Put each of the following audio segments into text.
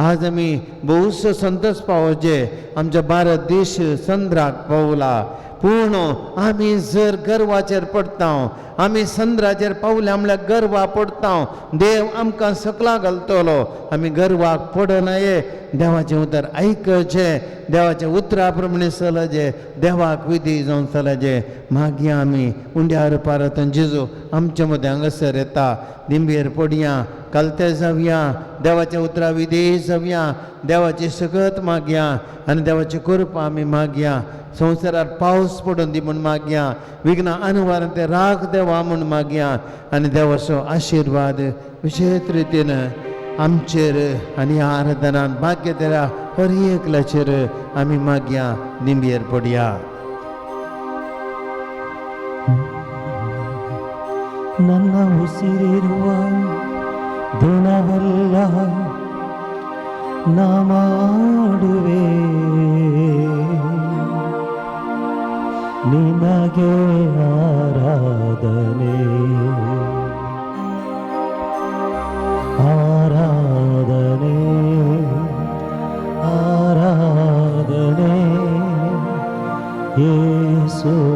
आज आमी भोवसो संतोश पावोचे आमचो भारत देश संद्राक पावला. पूण आमी जर गर्वाचेर पडटा, आमी संद्राचेर पावले म्हणल्यार गर्वा पडटा, देव आमकां सकला घालतलो. आमी गर्वाक पडनाये. देवाचें उतर आयकचें, देवाच्या उतरा प्रमाणे चलचें, देवाक विधी जावन चलचें. मागीर आमी उंड्यार पारत जेजू आमच्या मदें हांगासर येता. दिंबेर पडया, कालते जावया, देवाच्या उतरा विधेय जावया, देवाची सकत मागया आनी देवाची कृपा आमी मागया. संवसारार पावस पडून दी म्हूण मागया, विघ्न अनवार ते राख देवा म्हूण मागया आनी देवाचो आशिर्वाद विशेष रितीन आमचेर आनी ह्या आराधनान भाग्य दिल्या हर एकल्याचेर आमी मागया. दिंबेर पडया. ನನ್ನ ಉಸಿರಿರುವ ದಿನವೆಲ್ಲ ನಾ ಮಾಡುವೆ ನಿನಗೆ ಆರಾಧನೆ, ಆರಾಧನೆ, ಆರಾಧನೆ ಯೇಸುವಿಗೆ.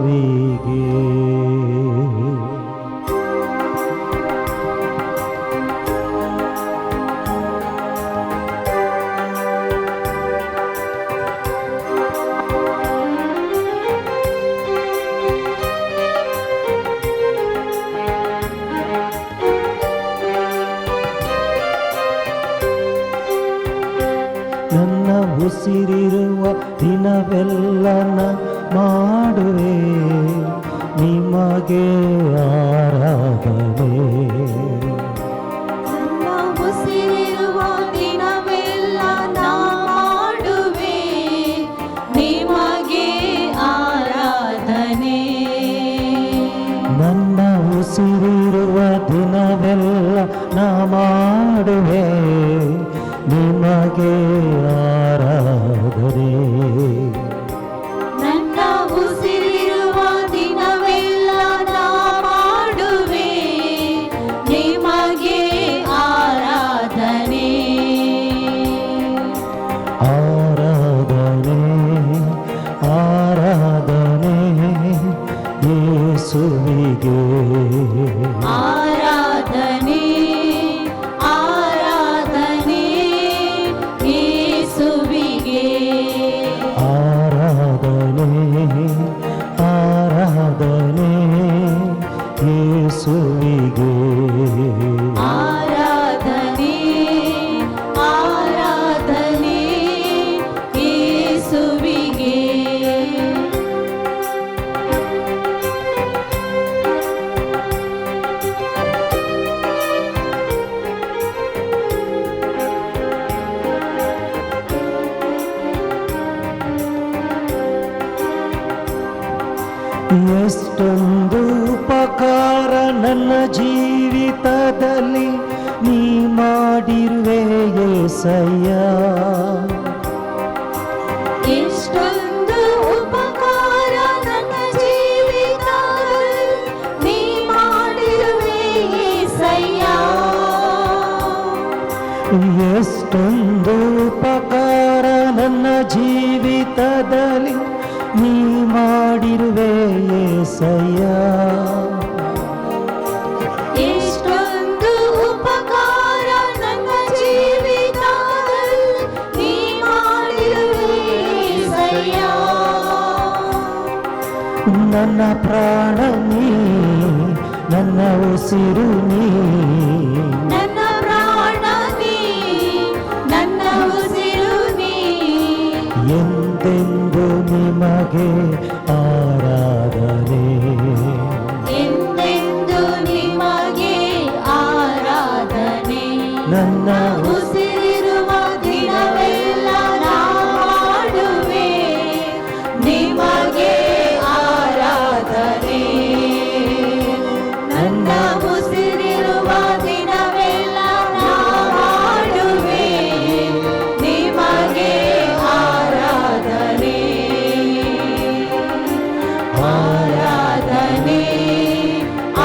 ನನ್ನ ಉಸಿರಿರುವ ದಿನವೆಲ್ಲ ನಾ ಮಾಡುವೆ ನಿಮಗೆ ಆರಾಧನೆ. ನನ್ನ ಉಸಿರಿರುವ ದಿನವೆಲ್ಲ ನಾ ಮಾಡುವೆ ನಿಮಗೆ ಆರಾಧನೆ. ನನ್ನ ಉಸಿರಿರುವ ದಿನವೆಲ್ಲ ನಾ ಮಾಡುವೆ ನಿಮಗೆ ಆರಾಧನೆ. ನನ್ನ ಉಸಿರಿರುವ ದಿನವೆಲ್ಲ ನಾ ಮಾಡುವೆ ನಿಮಗೆ ಆರಾಧನೆ. ಆರಾಧನೆ, ಆರಾಧನೆ ಯೇಸುವಿಗೆ. ಆರಾಧನೆ, ಆರಾಧನೆ ಯೇಸುವಿಗೆ. ಆರಾಧನೆ, ಆರಾಧನೆ ಯೇಸುವಿಗೆ. ಆರಾಧನೆ, ಆರಾಧನೆ ಯೇಸುವಿಗೆ. ಎಷ್ಟೊಂದು ಉಪಕಾರ ನನ್ನ ಜೀವಿತದಲ್ಲಿ ನೀ ಮಾಡಿರುವೆ ಯೇಸಯ್ಯ. ಎಷ್ಟೊಂದು ಉಪಕಾರ ನನ್ನ ಜೀವಿತದಲ್ಲಿ ನೀ ಮಾಡಿರುವೆ ಯೇಸಯ್ಯ. ಎಷ್ಟೊಂದು ಉಪಕಾರ ನನ್ನ ಜೀವಿತದಲ್ಲಿ ನೀ ಮಾಡಿರುವೆ ಯೇಸಯ್ಯ. ಎಷ್ಟೊಂದು ಉಪಕಾರ ನನ್ನ ಜೀವಿತದಲ್ಲಿ ನೀ ಮಾಡಿರುವೆ ಯೇಸಯ್ಯ. ನನ್ನ ಪ್ರಾಣ ನೀ, ನನ್ನ ಉಸಿರು ನೀ, ನನ್ನ ಪ್ರಾಣ ನೀ, ನನ್ನ ಉಸಿರು ನೀ, ಎಂದೆಂದು ನಿಮಗೆ ಆರಾಧನೆ. ಎಂದೆಂದು ನಿಮಗೆ ಆರಾಧನೆ. ನನ್ನ ಉಸಿರಿರುವ ದಿನವೆಲ್ಲ ನಾ ಮಾಡುವೆ ನಿಮಗೆ ಆರಾಧನೆ. ನನ್ನ ಉಸಿರಿರುವ ದಿನವೆಲ್ಲ ನಾ ಮಾಡುವೆ ನಿಮಗೆ ಆರಾಧನೆ. ಆರಾಧನೆ,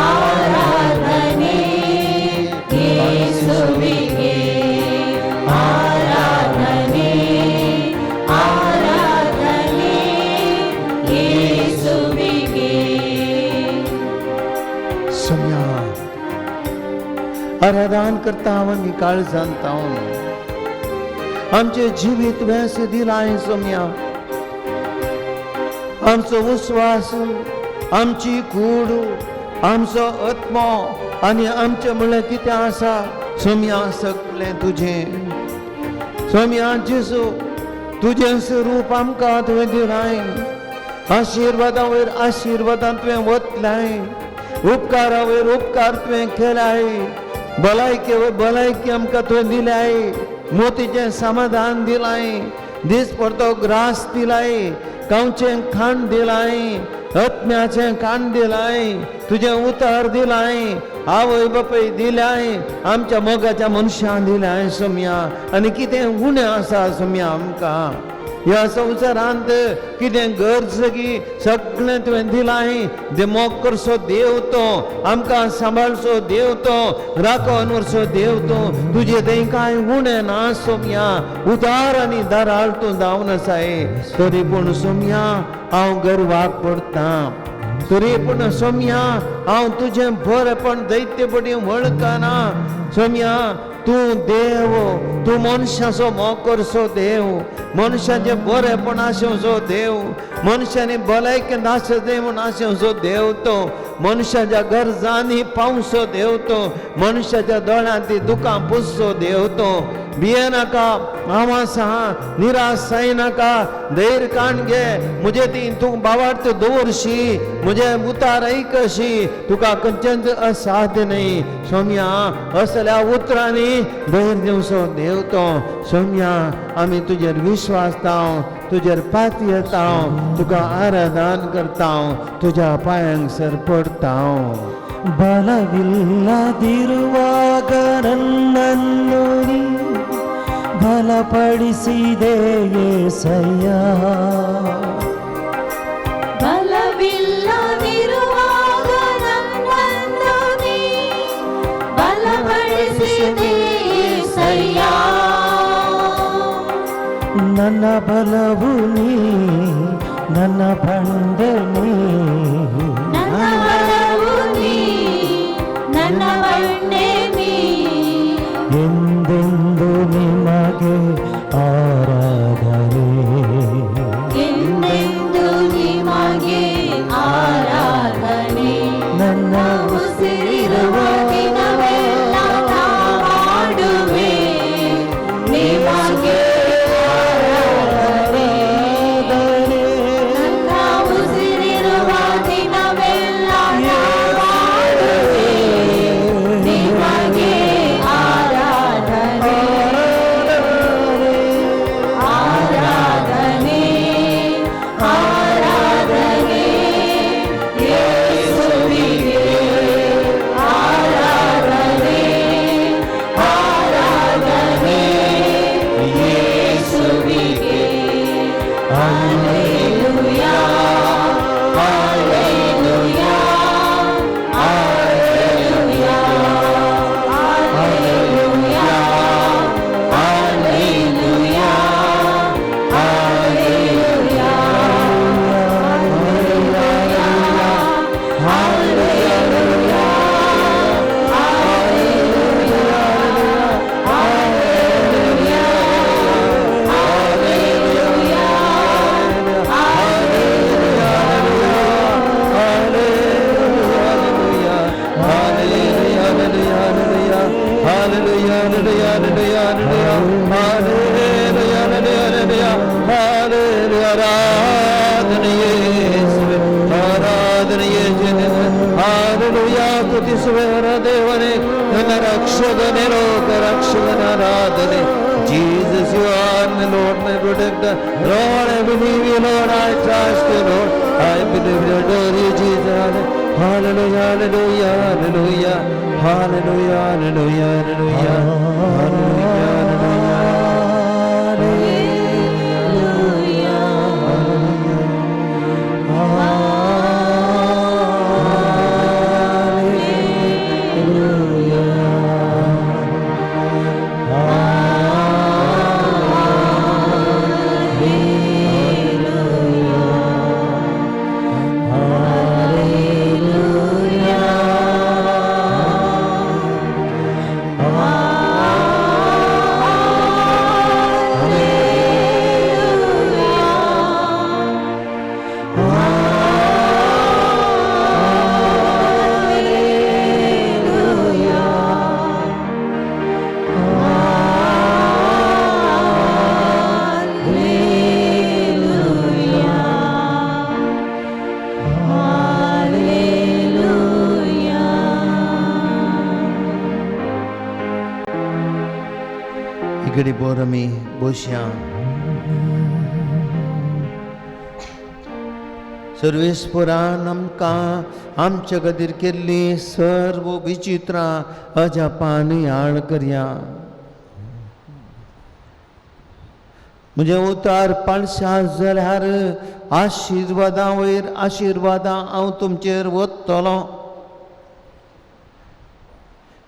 ಆರಾಧನೆ ಯೇಸುವಿಗೆ. ಆರಾಧನೆ, आराधन करता आमी काळजान तावन. आमचें जिवीत वेस दिलां सोम्या, आमचो विस्वास, आमची कूड, आमचो आत्मो आनी आमचें म्हणल्यार कितें आसा सोम्या सगळें तुजें. सोम्या जेजू तुजें स्वरूप आमकां तुवें दिलाय, आशिर्वादा वयर आशिर्वादां तुवें वतलाय, उपकारा वयर उपकार तुवें केलाय, भलायके वयर भलायकी आमकां तुवें दिलाय, मोतीचें समाधान दिलाय, दीस परतो ग्रास दिलाय, गांवचें खाण दिलाय, आत्म्याचें खाण दिलाय, तुजें उतार दिलाय, आवय बापूय दिलाय, आमच्या मोगाच्या मनशान दिलाय सोम्या. आनी कितें उणें आसा सोम्या आमकां ह्या संवसारांत, कितें गरज की सगळें तुवें दिलाय. मोग करचो देव तो, आमकां सांबाळचो देव तो, राखोन व्हरचो देव तो, तुजें थंय कांय उणें ना सोम्या. उदार आनी दराळ तूं जावन आसाय, तरी पूण सोम्या हांव गर्वाक पडटा, तरी पूण सोम्या हांव तुजें बरेपण दैत्यपटी वळखना. सोम्या तूं देव, तूं मनशाचो मोग करचो देव, मनशाचें बरेपण आशेवचो देव, मनशांनी भलायकी नाशे म्हूण आशेवचो देव तो, मनशाच्या गरजांनी पावचो देव तो, मनशाच्या दोळ्यांत ती दुकां पुसचो देव तो. भियेनाका, हांव आसा, निराश जायनाका, धैर्य काण घे, म्हजे ती तूं बावार्थ दवरशी, म्हजें उतार आयकशी, तुका खंयचेंच असाध्य न्हय. सोम्या असल्या उतरांनी धैर्य दिवचो देव तो. सोम्या आमी तुजेर विश्वास दाव, तुजेर पातयेता, तुका आराधन करता, तुज्या पांयांक सर पडटा. ಬಲವಿಲ್ಲದಿರುವಾಗ ನನ್ನನ್ನು ನೀ ಬಲಪಡಿಸಿದೆ ಯೇಸಯ್ಯ. ಬಲವಿಲ್ಲದಿರುವಾಗ ನನ್ನನ್ನು ನೀ ಬಲಪಡಿಸಿದೆ ಯೇಸಯ್ಯ. ನನ್ನ ಬಲವು ನೀ, ನನ್ನ ಬಂಡೆ ನೀ, ನನ್ನ ಬಲವು ನೀ, ನನ್ನ ಬಂಡೆ ನೀ, ಎಂದೆಂದು ನಿಮಗೆ ಆರಾಧನೆ, ಎಂದೆಂದು ನಿಮಗೆ ಆರಾಧನೆ. ನನ್ನ ಉಸಿರಿರುವ ದಿನವೆಲ್ಲ ನಾ ಮಾಡುವೆ ನಿಮಗೆ ಆರಾಧನೆ. ನನ್ನ ಉಸಿರಿರುವ ದಿನವೆಲ್ಲ ನಾ ಮಾಡುವೆ ನಿಮಗೆ ಆರಾಧನೆ. ಆರಾಧನೆ, ಆರಾಧನೆ ಯೇಸುವಿಗೆ, ಆರಾಧನೆ, ಆರಾಧನೆ ಯೇಸುವಿಗೆ. Hallelujah, hallelujah, hallelujah, hallelujah, hallelujah, hallelujah, hallelujah, ದೇವನೇ ನನ್ನ ರಕ್ಷಕನೇ, ಲೋಕ ರಕ್ಷಕನ ಆರಾಧನೆ. Jesus, you are my Lord, my protector. Lord, I believe you, Lord, I trust you, Lord. I believe you, adore you, Jesus. Hallelujah, hallelujah, hallelujah, hallelujah, hallelujah, hallelujah, hallelujah, hallelujah. Hallelujah. एक घडी बोर आमी बसया. सर्वेस्परान आमकां आमच्या खातीर केल्ली सर्व विचित्रां अजापान याळ करया. म्हजें उतार पाळशा जाल्यार आशिर्वादां वयर आशिर्वादां हांव तुमचेर वतलो.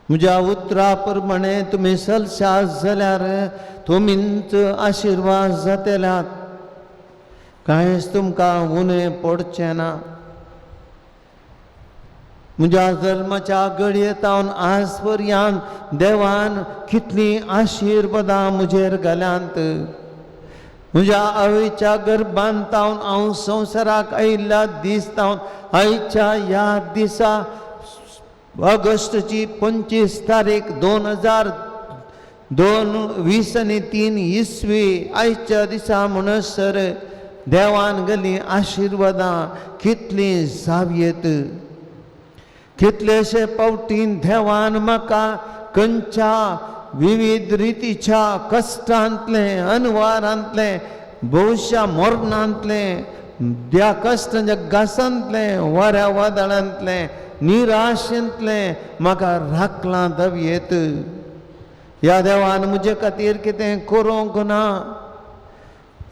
म्हज्या उतरा प्रमाणे तुमी सलशा जाल्यार तुमीच आशिर्वाद जातल्यात, कांयच तुमकां उणें पडचें ना. म्हज्या जल्माच्या घडये तावन आज पर्यंत देवान कितलीं आशिर्वादां म्हजेर घाल्यांत. म्हज्या आवयच्या गर्भांत तावन हांव संवसाराक आयिल्ल्या दीस तावन आयच्या ह्या दिसा ऑगस्टची 25 तारीख 2023 इसवी आयच्या दिसा म्हणसर देवान गेल्लीं आशिर्वादां कितलीं जावयेत. कितलेशे पावटीन देवान म्हाका खंयच्या विविध रितीच्या कश्टांतलें, अनवारांतलें, भोवश्या मरणांतलें, त्या कश्टांच्या घासांतलें, वाऱ्या वादळांतलें, निराशेंतलें म्हाका राखलां दवयेत. ह्या देवान म्हजे खातीर कितें करूंक ना.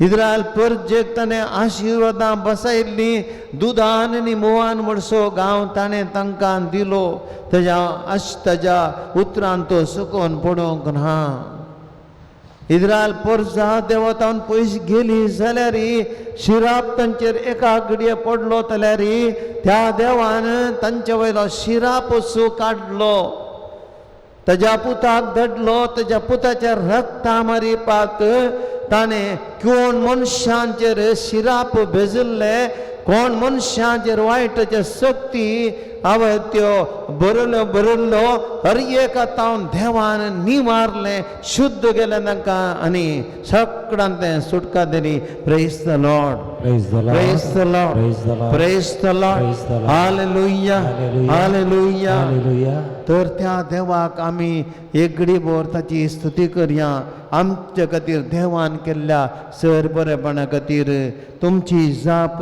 इस्रायल परजेक ताणें आशिर्वादां बसयल्लीं, दुदान आनी मोवान म्हणसो गांव ताणें तांकां दिलो. तेज्या ताज्या उतरान तो सुकोवन पडोवंक ना. इस्रायल परजा देवतान पयस गेली जाल्यार शिराप तांचेर एका घडये पडलो जाल्यार त्या देवान तांचे वयलो शिराप सो काडलो, ताज्या पुताक धाडलो. ताज्या पुताच्या रक्ता मारिपाक ताणें कोण मनशांचेर शिराप भेजिल्ले, कोण मनशांचेर वायटाचे शक्ती हांवें त्यो बरयल्यो बरयल्लो हर एका तावन देवान निवारलें, शुद्ध केलें तांकां आनी सगळ्यांतलें सुटका दिली. Praise the Lord, Praise the Lord. Praise the Lord, Praise the Lord. Praise the Lord, Praise the Lord. Hallelujah, Hallelujah. Hallelujah. Hallelujah. तर त्या देवाक आमी एक घडी भर ताची स्तुती करया. आमच्या खातीर देवान केल्ल्या सर बरेपणा खातीर तुमची जाप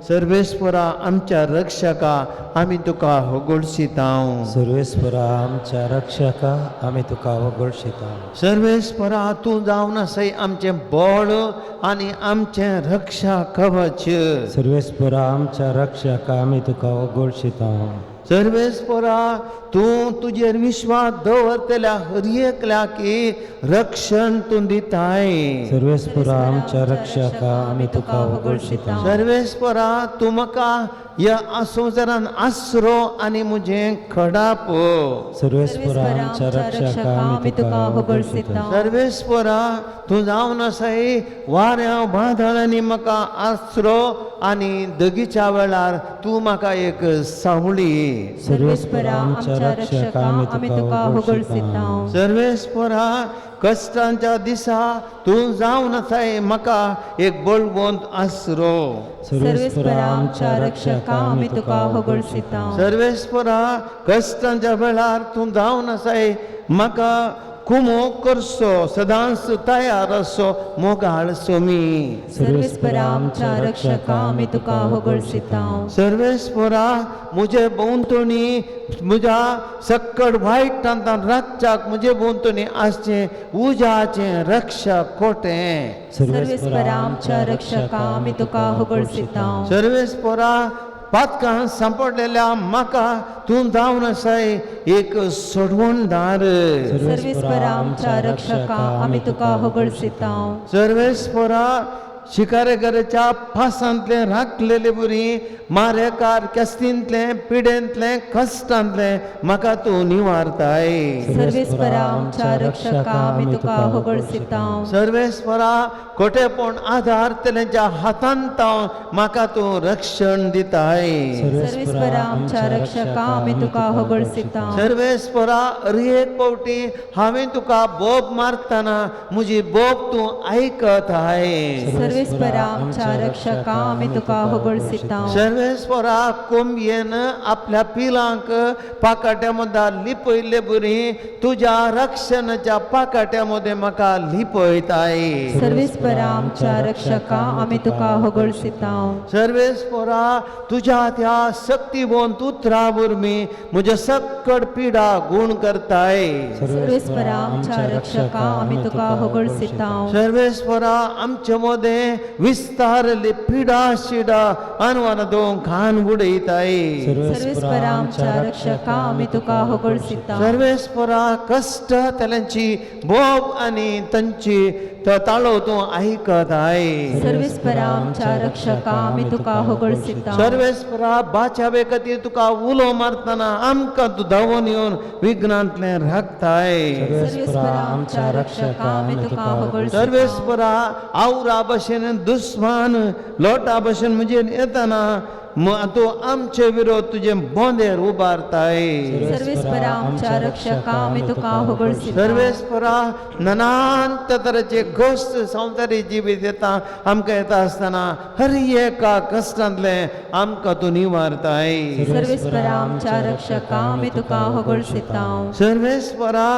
सर्वेस्परा आमच्या रक्षका आमी तुका होगोळशिता. सर्वेस्परा आमच्या रक्षका आमी तुका होगोळशिता. सर्वेस्परा तूं जावन आसाय आमचें बळ आनी आमचें रक्षा कवच. सर्वेस्परा आमच्या रक्षका आमी तुका होगोळशिता. सर्वेस्परा तूं तुजेर विश्वास दवरतल्या हर एकल्या की रक्षण तूं दिताय. सर्वेस्परा आमच्या रक्षका आमी तुका होगोळशिता. सर्वेस्परा तूं म्हाका ह्या संवसारान आसरो आनी म्हजें खडाप. सर्वेस्परा आमच्या रक्षका आमी तुका होगोळशिता. सर्वेस्परा तूं जावन आसाय वाऱ्या वादळांनी म्हाका आसरो आनी दगीच्या वेळार तूं म्हाका एक सावळी. सर्वेस्परा आमच्या रक्षका आमी तुका होगोळशिता. सर्वेस्परा कश्टांच्या दिसा तूं जावन आसाय म्हाका एक बळवंत आसरो. सर्वेस्परा आमच्या रक्षका आमी तुका होगोळशिता. सर्वेस्परा कश्टांच्या वेळार तूं जावन आसाय म्हाका कुमो करसो, सदांच तयार आसो मोगाळ सोमी. सर्वेस्परा आमच्या रक्षका आमी तुका होगोळशिता. सर्वेस्परा म्हजे भोंवतणी म्हज्या सक्कड वायटान राखच्याक म्हजे भोंवतणी आसचें उज्याचें रक्षा कोटें. सर्वेस्परा आमच्या रक्षका आमी तुका होगोळशिता. सर्वेस्परा पातकां सांपडलेल्या म्हाका तूं जावन आसाय एक सोडवणदार. सर्वेस्परा आमच्या रक्षका आमी तुका होगोळशिता. सर्वेस्परा शिकारेगराच्या फासांतलें राखलेले बरी मारेकार केस्तींतलें पिडेंतलें कश्टांतलें म्हाका तूं निवारताय. सर्वेस्परा आमच्या रक्षका आमी तुका होगोळशिता. सर्वेस्परा कोटेपण आधार तेल्यांच्या हातांत म्हाका तूं रक्षण दिताय. सर्वेस्परा आमच्या रक्षका आमी तुका होगोळशिता. सर्वेस्परा हर एक फावटी हांवें तुका बोब मारतना म्हजी बोब तूं आयकत आहाय. सर्वेस्परा आमच्या रक्षका आमी तुका होगळसितांव. सर्वेस्परा कोंबयेन आपल्या पिलांक पाकाट्या मदां लिपयल्ले बरी तुज्या रक्षणाच्या पाकाट्या मदें म्हाका लिपयताय. सर्वेस्परा आमच्या रक्षका आमी तुका होगळसितांव. सर्वेस्परा तुज्या त्या शक्तिवंत उतरा वरवीं म्हज्या सक्कड पिडा गुण करताय. सर्वेस्परा आमच्या रक्षका आमी तुका होगळसितांव. सर्वेस्परा आमचे मदें विस्तारली पिडा शिडा अनवान दोन खान उडयताय. सर्वेस्परा आमच्या रक्षका आमी तुका होगळसितांव. सर्वेस्परा कश्ट तांची बोब आनी तांची ताळो तूं आयकताय. सर्वेस्परा आमच्या रक्षका आमी तुका होगळसितांव. सर्वेस्परा बाचावे खातीर तुका उलो मारतना आमकां तूं धांवून येवन विघ्नांतलें राखताय. सर्वेस्परा आमच्या रक्षका आमी तुका होगळसितांव. सर्वेस्परा आवरा भशेन दुस्मान लोटा भशेन म्हजेर येतना तूं आमचे विरोध तुजे बोंदेर उबारताय. सर्वेस्परा आमच्या रक्षका आमी तुका होगळसितांव. सर्वेस्परा नानांत तरेचे कश्ट संवसारी जिवीत येता आमकां येता आसतना हर एका कश्टांतलें आमकां तूं निवारताय. सर्वेस्परा आमच्या रक्षका आमी तुका होगळसितांव. सर्वेस्परा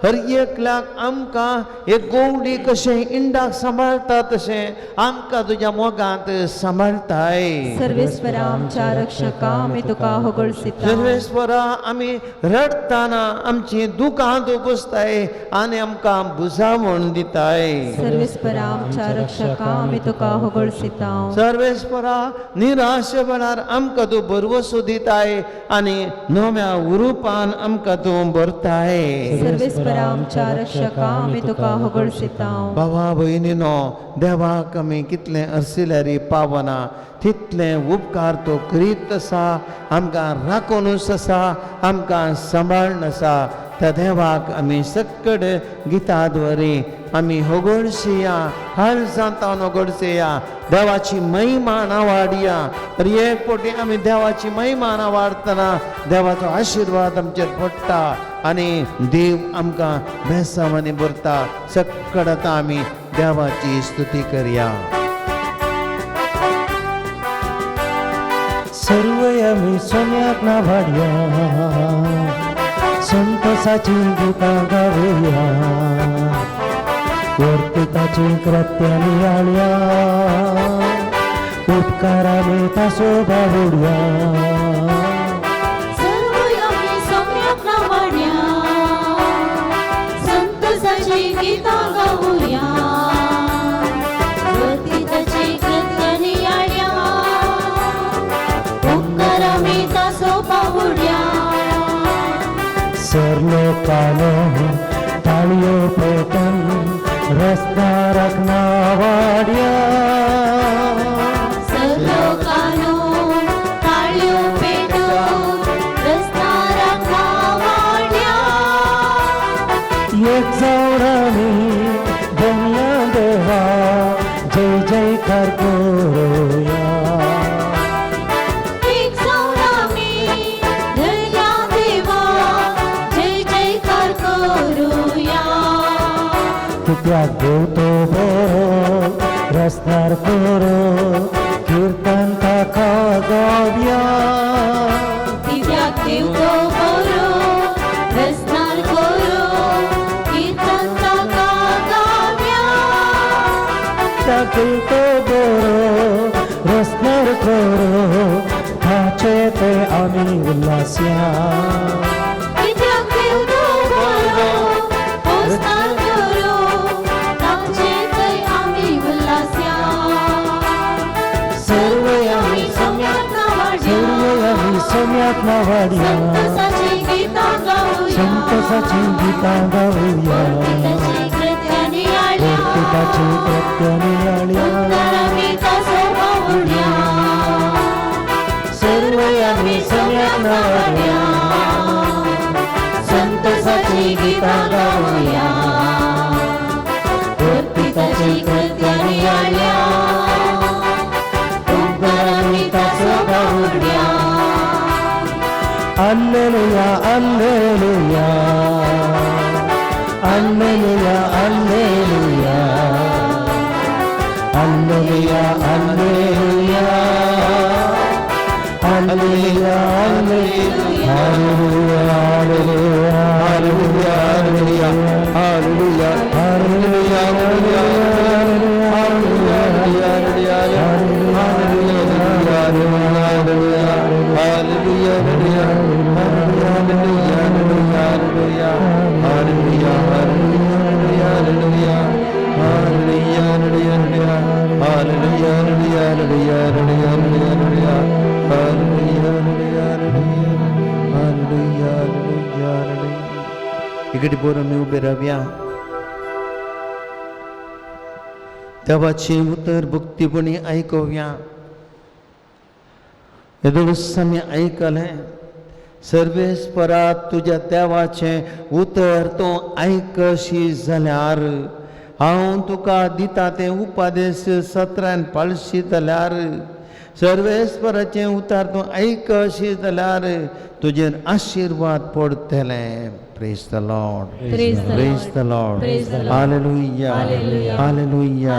हर एकल्याक आमकां एक गोवडी कशें इंडाक सांबाळटा तशें आमकां तुज्या मोगांत सांबाळटाय. सर्वेस्परा आमच्या रक्षका आमी तुका होगळसितांव. सर्वेस्परा आमी रडटाना आमची दुकां तूं पुसताय आनी आमकां बुजावण दिताय. सर्वेस्परा आमच्या रक्षका आमी तुका होगळसितांव. सर्वेस्परा निराश वेळार आमकां तूं भरवसो दिताय आनी नव्या उरुपान आमकां तूं भरताय. सर्वेस्परा आमच्या रक्षका आमी तुका होगळसितांव. भावा भयणीनो देवाक आमी कितलें अर्सिल्यार पावना तितलें उपकार तो करीत आसा, आमकां राखूनच आसा, आमकां सांबाळून आसा. त्या देवाक आमी सक्कड गिता द्वारे आमी होगळशिया, हर होगळशिया, देवाची महिमा नावाडया. तर एक पोटी आमी देवाची महिमा नावाडतना देवाचो आशिर्वाद आमचेर पडटा आनी देव आमकां बेसांवांनी भरता. सक्कड आतां आमी देवाची स्तुती करया. सर्व आमी सोम्याक नावाडया, संतोषाची गितां गावया, वर्तिताची कृत्यां नियाळया, उपकारांनी तासो बावुडया. सर्व आमी सोम्याक नावाडया, संतोषाची गितां गावया, वर्तिताची कृत्यां नियाळया, उपकारांनी तासो बावुडया. सरलोकानो ताळयो पेटन रस्त्यार नावाड्या, सरलोकानो ताळयो पेटून रस्त्यार नावाड्या. एक जावरांनी धन्य देवा जय जयकार करूया. एक जावरांनी धन्य देवा जय जयकार करूया. कित्याक देव तो बरो रस्त्यार करो कीर्तन ताका गावया. कित्याक देव तो बरो रस्त्यार करो कीर्तन ताका गावया. कित्याक देव तो बरो रस्त्यार करो ताचे ते आमी उल्हासया. कित्याक देव तो बरो रस्त्यार करो ताचे ते आमी उल्हासया. सर्व आमी सोम्याक नावाडया, सर्व आमी सोम्याक नावाडया, संतोषाची गितां गावया, संतोषाची गितां गावया, वर्तिताची कृत्यां नियाळया, वर्तिताची कृत्यां नियाळया, उपकारांनी तासो बावुडया. सर्व आमी सोम्याक नावाडया, संतोषाची गितां गावया, वर्तिताची कृत्यां नियाळया, उपकारांनी तासो बावुडया. Alleluia, alleluia, alleluia, alleluia, alleluia. Hallelujah, hallelujah, hallelujah, hallelujah, hallelujah, hallelujah, hallelujah, इकडे पोरं मी उभे राव्या. देवाचें उतर भक्तीपणी आयकुया. येदोळूच आमी आयकलें, सर्वेस्परा तुज्या देवाचें उतर तूं आयकशी जाल्यार, हांव तुका दिता तें उपदेश सत्रान पाळशी जाल्यार, सर्वेस्पराचें उतर तूं आयकशी जाल्यार तुजेर आशिर्वाद पडटले. Praise the Lord. Praise the Lord. Hallelujah. Hallelujah.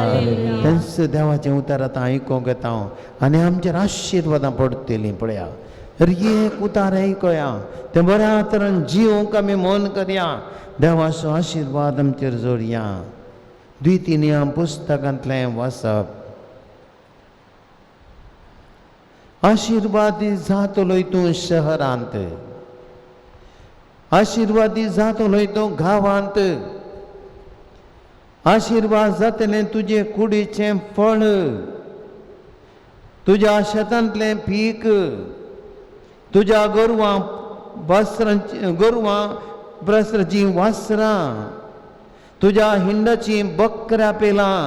तेंच देवाचें उतर आतां आयकूंक येता हांव आनी आमचेर आशिर्वादां पडटलीं. पळया, एक उतार आयकुया, तें बऱ्या तरान जिवंक आमी मन करया, देवाचो आशिर्वाद आमचेर जोडया. द्वितीय पुस्तकांतलें वाचप. आशिर्वादी जातलोय तूं शहरांत, आशिर्वादी जातलोय तूं गांवांत, आशिर्वाद जातलें तुजे कुडीचें फळ, तुज्या शेतांतलें पीक, तुज्या गोरवां वस्त्रांची गोरवां वस्त्राचीं वस्त्रां, तुज्या हिंडाचीं बकऱ्या पेलां.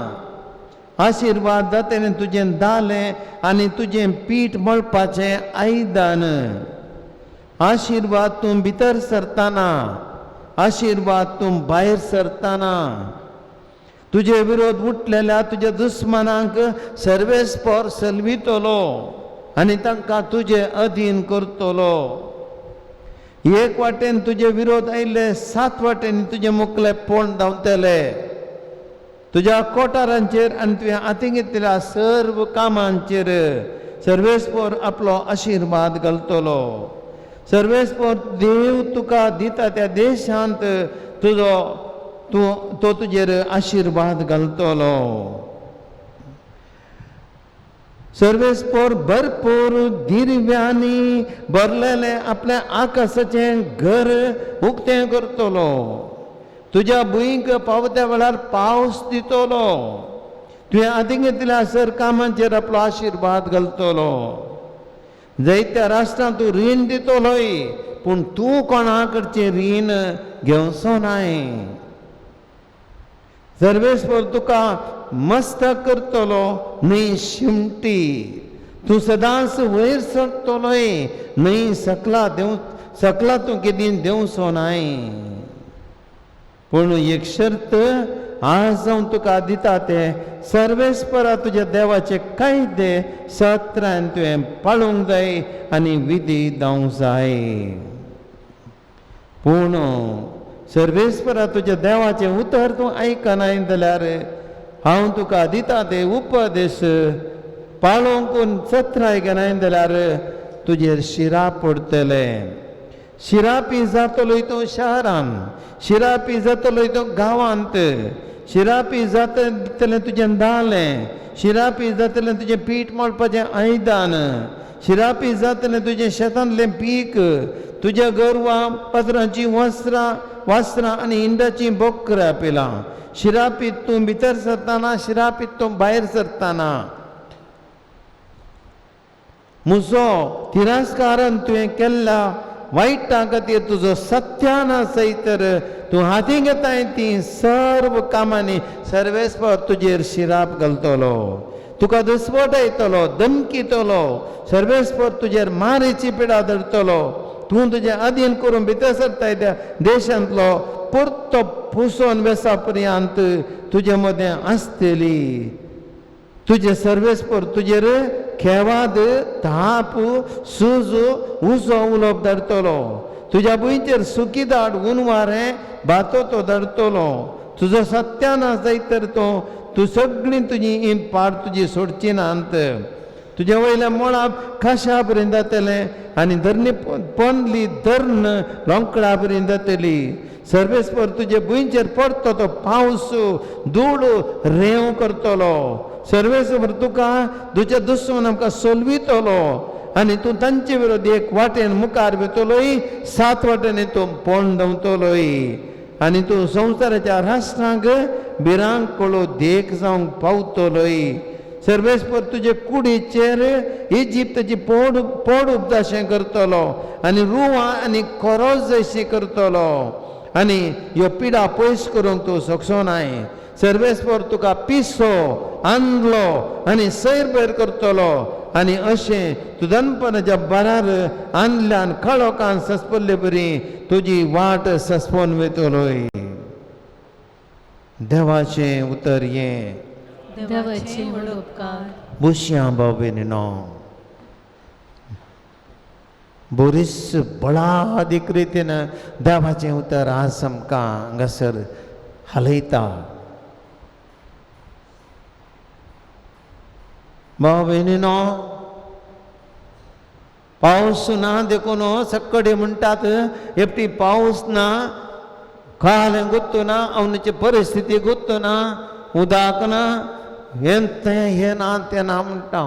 आशिर्वाद जातलें तुजें दालें आनी तुजें पीठ मळपाचें आयदन. आशिर्वाद तूं भितर सरतना, आशिर्वाद तूं भायर सरतना, तुजे विरोध उठलेल्या तुज्या दुस्मानांक सर्वेस्पर सलवितलो आनी तांकां तुजे अधीन करतलो. एक वाटेन तुजे विरोध आयिल्ले, सात वाटेन तुजे मुखले पोण धांवतले. तुज्या कोठारांचेर आनी तुवें हातीं घेतलेल्या सर्व कामांचेर सर्वेस्पर आपलो आशिर्वाद घालतलो. सर्वेस्पर देव तुका दिता त्या देशांत तुजो तूं तो तुजेर आशिर्वाद घालतलो. सर्वेस्पर भरपूर दिरव्यांनी भरलेलें आपल्या आकाशाचें घर उक्तें करतलो. तुज्या भुंयक पावत्या वेळार पावस दितलो. तुवें आदी घेतल्या सर कामांचेर आपलो आशिर्वाद घालतलो. जायत्या राष्ट्रांत तूं रीण दितलोय, पूण तूं कोणा कडचें रीण घेवचो नाय. सर्वेस्पर तुका मस्त करतलो न्हय शिमटी, तूं सदांच वयर सरतलोय न्हय सकला देंव सकला तूं केदीं देंवचो नाय. पूण एक शर्त आज हांव तुका दिता तें सर्वेस्परा तुज्या देवाचे कायदे सत्रान तुवें पाळूंक जाय आनी विधी जावंक जाय. पूण सर्वेस्परा तुज्या देवाचें उतर तूं आयकनाय जाल्यार हांव तुका दिता ते उपदेश पाळोवंक सत्राय घेनाय जाल्यार तुजेर शिरा पडटले. शिरापी जातलोय तूं शहरान, शिरापी जातलोय तूं गांवांत, शिरापी जातलें तुजें दालें, शिरापी जातलें तुजें पीठ मळपाचें आयदन, शिरापी जातलें तुजें शेतांतलें पीक, तुज्या गोरवां पत्रांचीं वस्त्रां वासरां आनी इंडाचीं बोकरां पिलां. शिरापी तूं भितर सरतना, शिरापी तूं भायर सरतना, म्हजो तिरस्कारान तुवें केल्ल्या वायटा खातीर तुजो सत्यानाश तर तूं हातीं घेताय ती सर्व कामांनी सर्वेस्पर तुजेर शिराप घालतलो. तुका दुस्वटायतलो, धमकीतलो, सर्वेस्पर तुजेर मारीची पिडा धरतलो. तूं तुजें अधीन करून भितर सरताय त्या देशांतलो परतो पुसोन वेसा पर्यंत तुजे मदें आसतली. तुजे सर्वेस्पर तुजेर खेवाद, धाप, सुज, उजो उलोवप धाडटलो. तुज्या भुंयचेर सुकी दाड, ऊन वारें, भातो तो धाडटलो. तुजो सत्यानाश जायत तर तो तूं सगळीं तुजी पाड तुजी सोडची नात. तुज्या वयल्या मोळाब खाशा पर्यंत जातलें आनी धरणी पोंदली धरण लोंकडा पर्यंत जातली. सर्वेस्पर तुजे भुंयचेर पडतो तो पावस धूळ रेंव करतलो. सर्वेस्पर तुका तुज्या दुस्मान आमकां सोलवितलो आनी तूं तांचे विरोधी एक वाटेन मुखार वेतलोय, 7 वाटेन तूं पोंड धांवतलोय आनी तूं संवसाराच्या राष्ट्रांक भिरांकळो देख जावंक पावतलोय. सर्वेस्पर तुजे कुडीचेर इजिप्ताची पोड पोड उपदाशें करतलो आनी रुवां आनी कोरोज अशी करतलो आनी ह्यो पिडा पयस करूंक तूं शकचो नाय. सर्वेस्पर तुका पिसो आंदलो आनी सैर भैर करतलो आनी अशें तूं दनपराच्या बारार आंदल्यान काळोखान सस्पल्ले बरी तुजी वाट सस्पोन वयतलोय. देवाचें उतर हें. देवाचे व्हड उपकार. बुशयां भाव भयणीनो, बोरीस बळादीक रितीन देवाचें उतर आज आमकां हांगासर हालयता. भाव भयणीनो, पावस ना देखून सक्कडे म्हणटात एकटी पावस ना, कालें गुत्तो ना, अवनीची परिस्थिती गुत्तो ना, उदक ना, हें तें हें ना तें ना म्हणटा.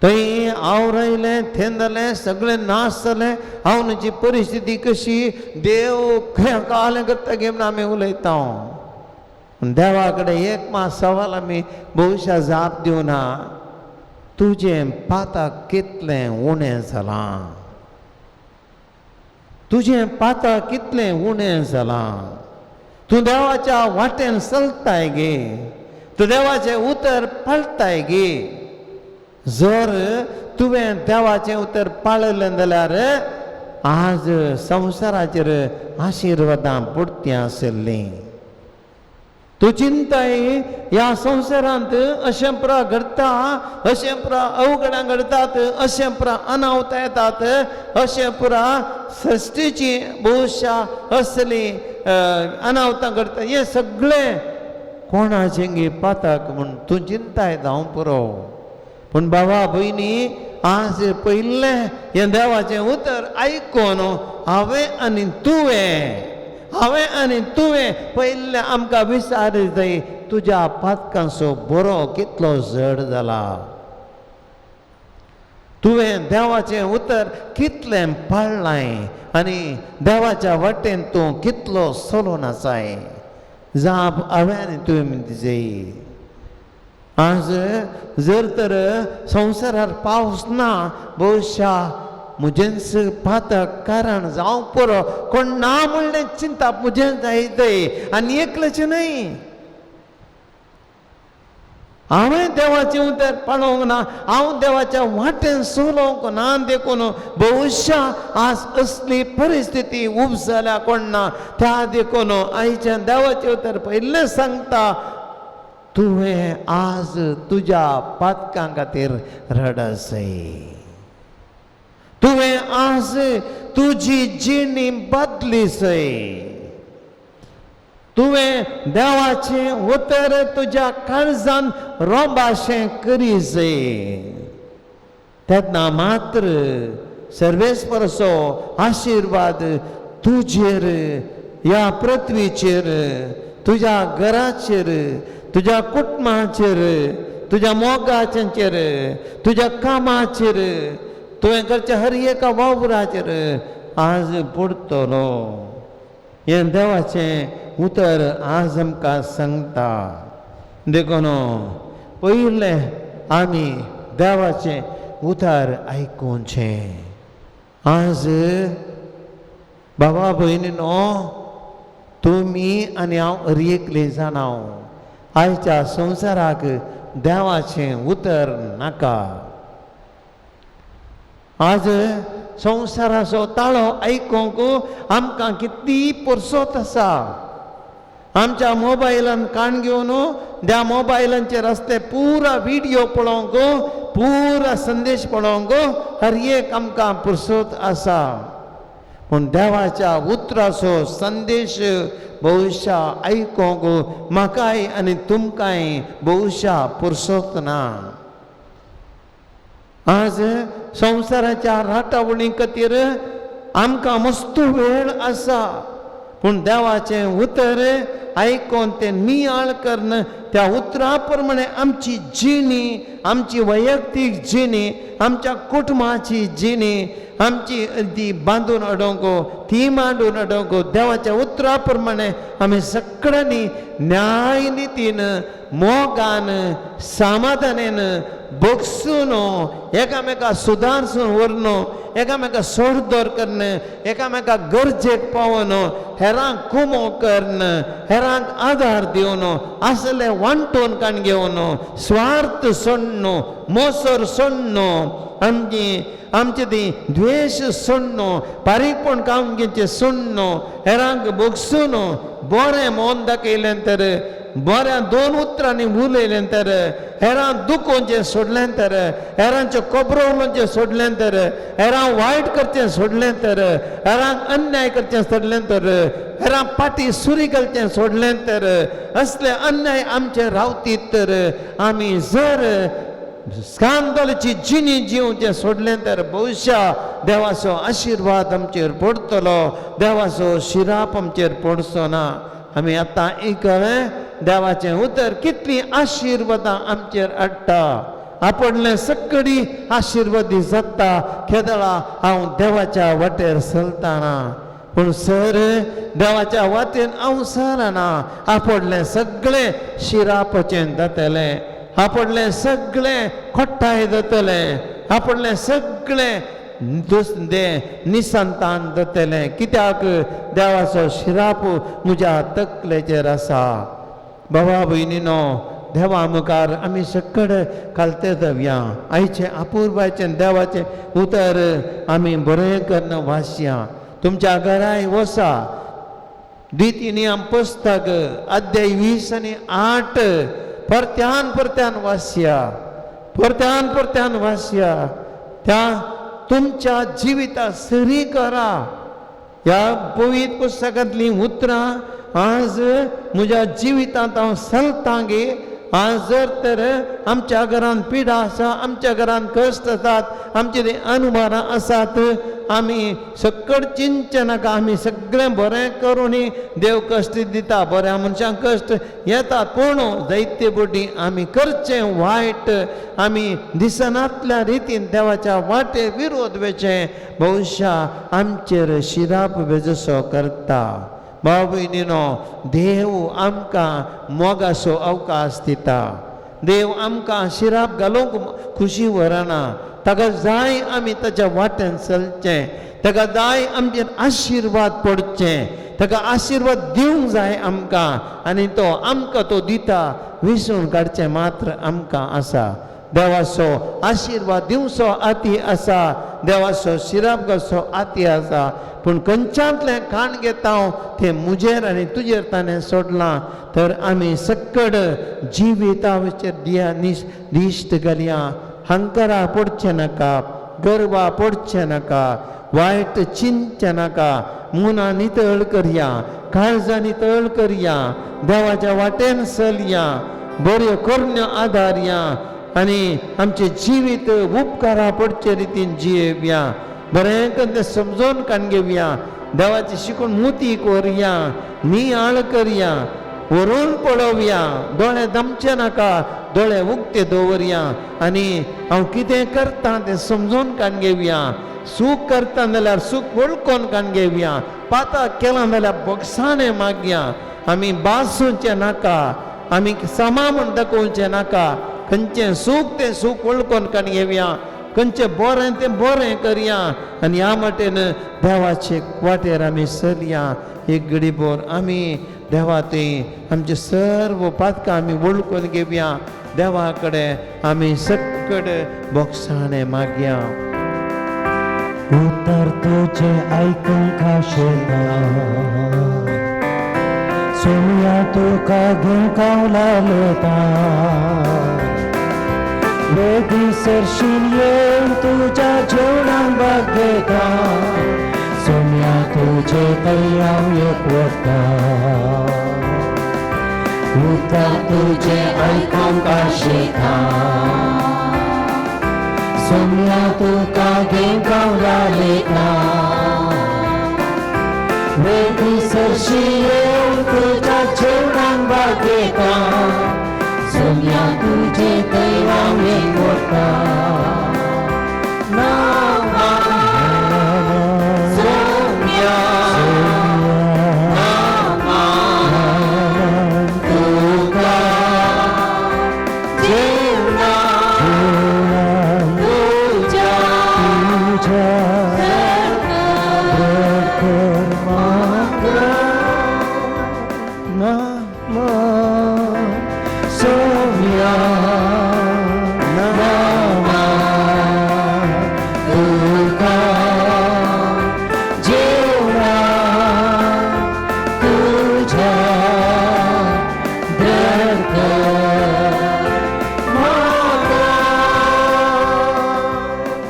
थंय आवरायलें थेंदलें सगळें नाश जालें. आवनीची परिस्थिती कशी देव खंय कालें करता गे म्हणून आमी उलयता. देवा कडेन एक मात सवाल आमी बहुशा जाप दिवना, तुजें पाताक कितलें उणें जालां, तुजें पाताक कितलें उणें जालां, तूं देवाच्या वाटेन चलताय गे, तूं देवाचें उतर पाळटाय गे. जर तुवें देवाचें उतर पाळलें जाल्यार आज संवसाराचेर आशिर्वादां पडतीं आशिल्लीं. तूं चिंताय ह्या संवसारांत अशें पुरा घडटा, अशें पुरा अवघडां घडटात, अशें पुरा अनावतां येतात, अशें पुरा सृश्टीची बहुशा असली अनावतां घडटा. हें सगळें कोणाचें गे पाताक म्हूण तूं चिंताय जावं पुरो. पूण बाबा भयणी, आज पयलें हें देवाचें उतर आयकून हांवें आनी तुवें, हांवें आनी तुवें पयलें आमकां विचार जाय, तुज्या पातकांचो बरो कितलो जड जाला, तुवें देवाचें उतर कितलें पाळ्ळांय आनी देवाच्या वाटेन तूं कितलो चलोन आसाय. जाप हांवें आनी तुवें दिजय. आज जर तर संवसारार पावस ना, बहुशा म्हजेंच पातक कारण जावंक पुरो, कोण ना म्हणलें चिंताप म्हजें जायत आनी एकल्याचें न्हय. हांवें देवाचें उतर पाळोवंक ना, हांव देवाच्या वाटेन चलोवंक ना, देखून बहुशा आज असली परिस्थिती उब जाल्या कोण ना. त्या देखून आयच्या देवाचें उतर पयलें सांगता, तुवें आज तुज्या पातकां खातीर रडसय, तुवें आज तुजी जिणी बदलीसय, तुवें देवाचें उतर तुज्या काळजान रोंबाशें करीसय. तेन्ना मात्र सर्वेस्परचो आशिर्वाद तुजेर, ह्या पृथ्वीचेर, तुज्या घराचेर, तुज्या कुटुंबाचेर, तुज्या मोगाचेर, तुज्या कामाचेर, तुवें करच्या हर एका वावराचेर आज पडटलो. हें देवाचें उतर आज आमकां सांगता. देखून पयलें आमी देवाचें उतर आयकुचें. आज बाबा भयणीनो, तुमी आनी हांव हर एकली जाणां, आयच्या संवसाराक देवाचें उतर नाका. आज संवसाराचो ताळो आयकूंक आमकां कितली पुरसत आसा. आमच्या मोबायलान काण घेवन त्या मोबायलांचेर आसले पुरा विडियो पळोवंक, पुरा संदेश पळोवंक हर एक आमकां पुरसत आसा. पूण देवाच्या उतराचो संदेश बहुशा आयकोंक म्हाकाय आनी तुमकांय बहुशा पुरसोत ना. आज संवसाराच्या राटावळी खातीर आमकां मस्त वेळ आसा, पूण देवाचें उतर आयकोन तें नियाळ करून त्या उतरा प्रमाणे आमची जिणी, आमची वैयक्तीक जिणी, आमच्या कुटुंबाची जिणी, आमची ती बांदून अडोवंक, ती मांडून अडोवंक देवाच्या उतरा प्रमाणे आमी सगळ्यांनी न्याय नितीन, मोगान, समाधानेन बगसून, एकामेका सुदारसून व्हरून, एकामेका सोडदोर करून, एकामेका गरजेक पावोन, हेरांक कुमो करून, हेरांक आदार दिवन, असले वांटून काण घेवन, स्वार्थ सोडून, मोसर सोडून, आमची आमचे ती द्वेश सोडून, बारीकपण काम घेवचें सोडून, हेरांक बगसून बरें मन दाखयलें तर, बऱ्या दोन उतरांनी उलयलें तर, हेरां दुखोवचें सोडलें तर, हेरांच्यो खबरो उलोवचें सोडलें तर, हेरां वायट करचें सोडलें तर, हेरांक अन्याय करचें सोडलें तर, हेरां पाटी सुरी घालचें सोडलें तर, असले अन्याय आमचे रावतीत तर, आमी जर स्कांदलची जिणी जिवचें सोडलें तर बहुशा देवाचो आशिर्वाद आमचेर पडटलो, देवाचो शिराप आमचेर पडचो ना. आमी आतां आयकलें देवाचें उतर कितलीं आशिर्वादां आमचेर हाडटा. आपणलें सगळी आशिर्वादी जाता केदळा हांव देवाच्या वाटेर चलतना, पूण सर देवाच्या वाटेन हांव सरना, आपणलें सगळें शिरापाचें जातलें, आपणलें सगळें खोट्टाय जातलें, आपणलें सगळें दुसरें निसंतान जातलें. कित्याक देवाचो शिराप म्हज्या तकलेचेर आसा. बाबा भयणीनो, देवा मुखार आमी सगळे खालते जावया. आयचें अपुरबायचें देवाचें उतर आमी बरें करून वाचया. तुमच्या घराय वसा, द्वितीय नियम पुस्तक अध्याय 20 आनी 8 परत्यान परत्यान वाचया, परत्यान परत्यान वाचया. त्या तुमच्या जिविता सरी करा. ह्या पवित्र पुस्तकांतलीं उतरां आज म्हज्या जिवितांत हांव चलतां गे. आज जर तर आमच्या घरांत पिडा आसा, आमच्या घरांत कश्ट आसात, आमचे ते अनुमानां आसात, आमी सकळ चिंतचें नाका. आमी सगळें बरें करून देव कश्ट दिता, बऱ्या मनशांक कश्ट येतात, पूण जायते बोटी आमी करचें वायट, आमी दिसनातल्या रितीन देवाच्या वाटे विरोध वेचें, बहुशा आमचेर शिराप वेजसो करता. भाव भयणीनो, देव आमकां मोगाचो अवकाश दिता. देव आमकां शिराप घालूंक खुशी व्हरना. ताका जाय आमी ताच्या वाटेन चलचें, ताका जाय आमचेर आशिर्वाद पडचें, ताका आशिर्वाद दिवंक जाय आमकां, आनी तो आमकां तो दिता. विसरून काडचें मात्र आमकां आसा. देवाचो आशिर्वाद दिवचो आती आसा, देवाचो शिराप घालचो आती आसा, पूण खंयच्यांतलें खाण घेता हांव तें म्हजेर आनी तुजेर ताणें सोडलां. तर आमी सकड जिविताचेर दिया दिश्ट घालया. हंकरा पडचें नाका, गर्वा पडचें नाका, वायट चिंतचें नाका. मुनां नितळ करया, काळजां नितळ करया, देवाच्या वाटेन चलया, बऱ्यो करण्यो आदारया आनी आमचें जिवीत उपकारा पडचे रितीन जियेवया. बरें करून तें समजून काण घेवया. देवाची शिकून मुतीक व्हरया, नियाळ करया, व्हरून पळोवया. दोळे दमचे नाका, दोळे उक्ते दवरया आनी हांव कितें करता तें समजून काण घेवया. सूख करता जाल्यार सूख वळखून काण घेवया. पाता केलां जाल्यार बोगसाणें मागया. आमी बासूचें नाका, आमी समा म्हूण दाखोवचें नाका. खंयचें सूख तें सूख वळखून काण घेवया, खंयचें बरें तें बरें करया आनी ह्या वाटेन देवाचे वाटेर आमी चलया. एक घडीभर आमी देवा थंय आमचे सर्व पातकां आमी वळखून घेवया. देवा कडेन आमी सगळे बोगसाणें मागया. उतर तुजें आयकूंक आशेता, सोमया तुका घेवंक हांव लालता. वेगीं सरशीं येवन तुज्या जेवणाक भाग घेता, सोमया तुजे थंय हांव एकवटा उतर तुजें आयकूंक आशेता सोम्या तुका घेवंक गावला वेदी सरशी येवन तुज्या जेवणाक भागयता सोम्या तुजे थंय हांव एकवटा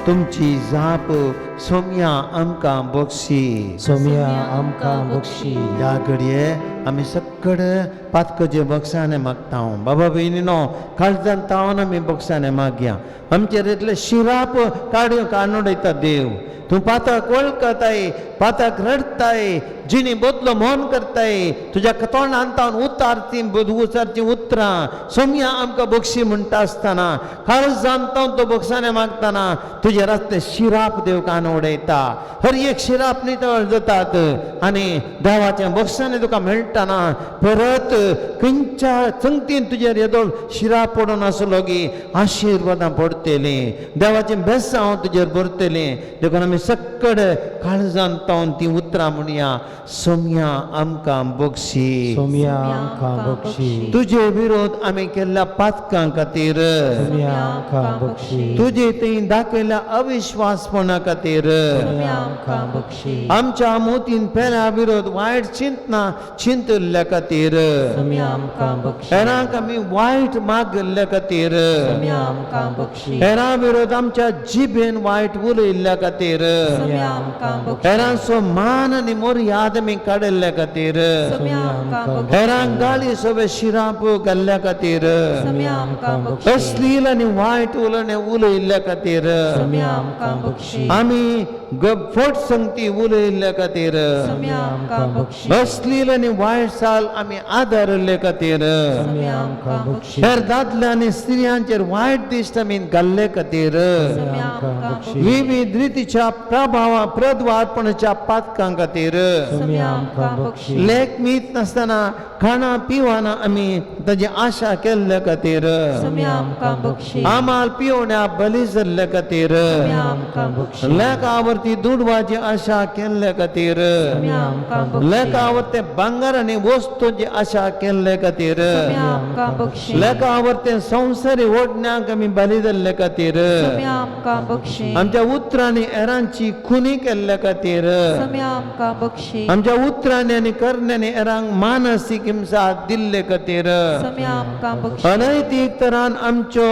तुमची जाप सोम्या आमकां बक्षी सोम्या आमकां बक्षी. ह्या घडये आमी सगळे पातकचे बक्षाने मागता. बाबा भयणीनो काळजान तावन आमी बक्षाने मागया. आमचेर इतले शिराप काडून काडून उडयता देव. तूं पाताक वळखताय, पाताक रडताय, जिणी बदलो मोन करताय, तुज्या तोंडान तावन उतारची उचारची उतरां सोम्या आमकां बक्षी म्हणटा आसतना काळजान तावन तो बक्षाने मागतना तुजे रस्ते शिराप देव कान उडयता. हर एक शिराप नितळ जातात आनी देवाच्या बक्षाने तुका मेळटना परत खंयच्या संगतीन तुजेर येदोळ शिराप पडून आसलो की आशिर्वादां पडटलीं, देवाचें बेसांव तुजेर भरतलीं. देखून आमी सगळे काळजान तावन ती उतरां म्हणया सोम्या आमकां बक्षी. सोम्या आमकां बक्षी. तुजे विरोध आमी केल्ल्या पातकां खातीर, सोम्या आमकां बक्षी. तुजे थंय दाखयल्ल्या अविश्वासपणा खातीर, सोम्या आमकां बक्षी. आमच्या मोतीन पेल्या विरोध वायट चिंतना चिंतिल्ल्या खातीर, सोम्या आमकां बक्षी. हेरांक आमी वायट मागिल्ल्या खातीर, सोम्या आमकां बक्षी. हेरां विरोध आमच्या जिबेन वायट उलयल्ल्या खातीर, सोम्या आमकां बक्षी. हेरांचो मान आनी मर्याद आमी काडिल्ल्या खातीर, सोम्या आमकां बक्षी. हेरांक गाळी सोबे शिराप घाल्ल्या खातीर, सोम्या आमकां बक्षी. अश्लील आनी वायट उलयणें उलयल्ल्या खातीर, सोम्या आमकां बक्षी. आमी फट संगती उलयल्ल्या खातीर, सोम्या आमकां बक्षी. अश्लील आनी वायट साल आमी आदारिल्ले खातीर, सोम्या आमकां बक्षी. हेर दादल्या आनी स्त्रियांचेर वायट दिश्ट आमी घाल्ले खातीर, सोम्या आमकां बक्षी. विविध रितीच्या प्रभावा प्रद्वारपणाच्या पातकां खातीर, सोम्या आमकां बक्षी. लेख मीत नासतना खाणा पिवाना आमी ताजी आशा केल्ले खातीर, सोम्या आमकां बक्षी. आमाल पिवण्या बली जाल्ले खातीर, सोम्या आमकां बक्षी. लेखावरती दुडवाची आशा केल्ले खातीर, सोम्या आमकां बक्षी. लेखावरते भांगर आनी वस्तूची आशा केल्ले खातीर, सोम्या आमकां बक्षी. लेखावरते संवसारी ओडण्याक आमी बली जाल्ले खातीर, सोम्या आमकां बक्षी. आमच्या उतरांनी हेरांची खुनी केल्ले खातीर, सोम्या आमकां बक्षी. आमच्या उतरांनी आनी करण्यांनी हेरांक मानसीक हिंसा दिल्ले खातीर, सोम्या आमकां बक्षी. अनैतीक तरान आमचो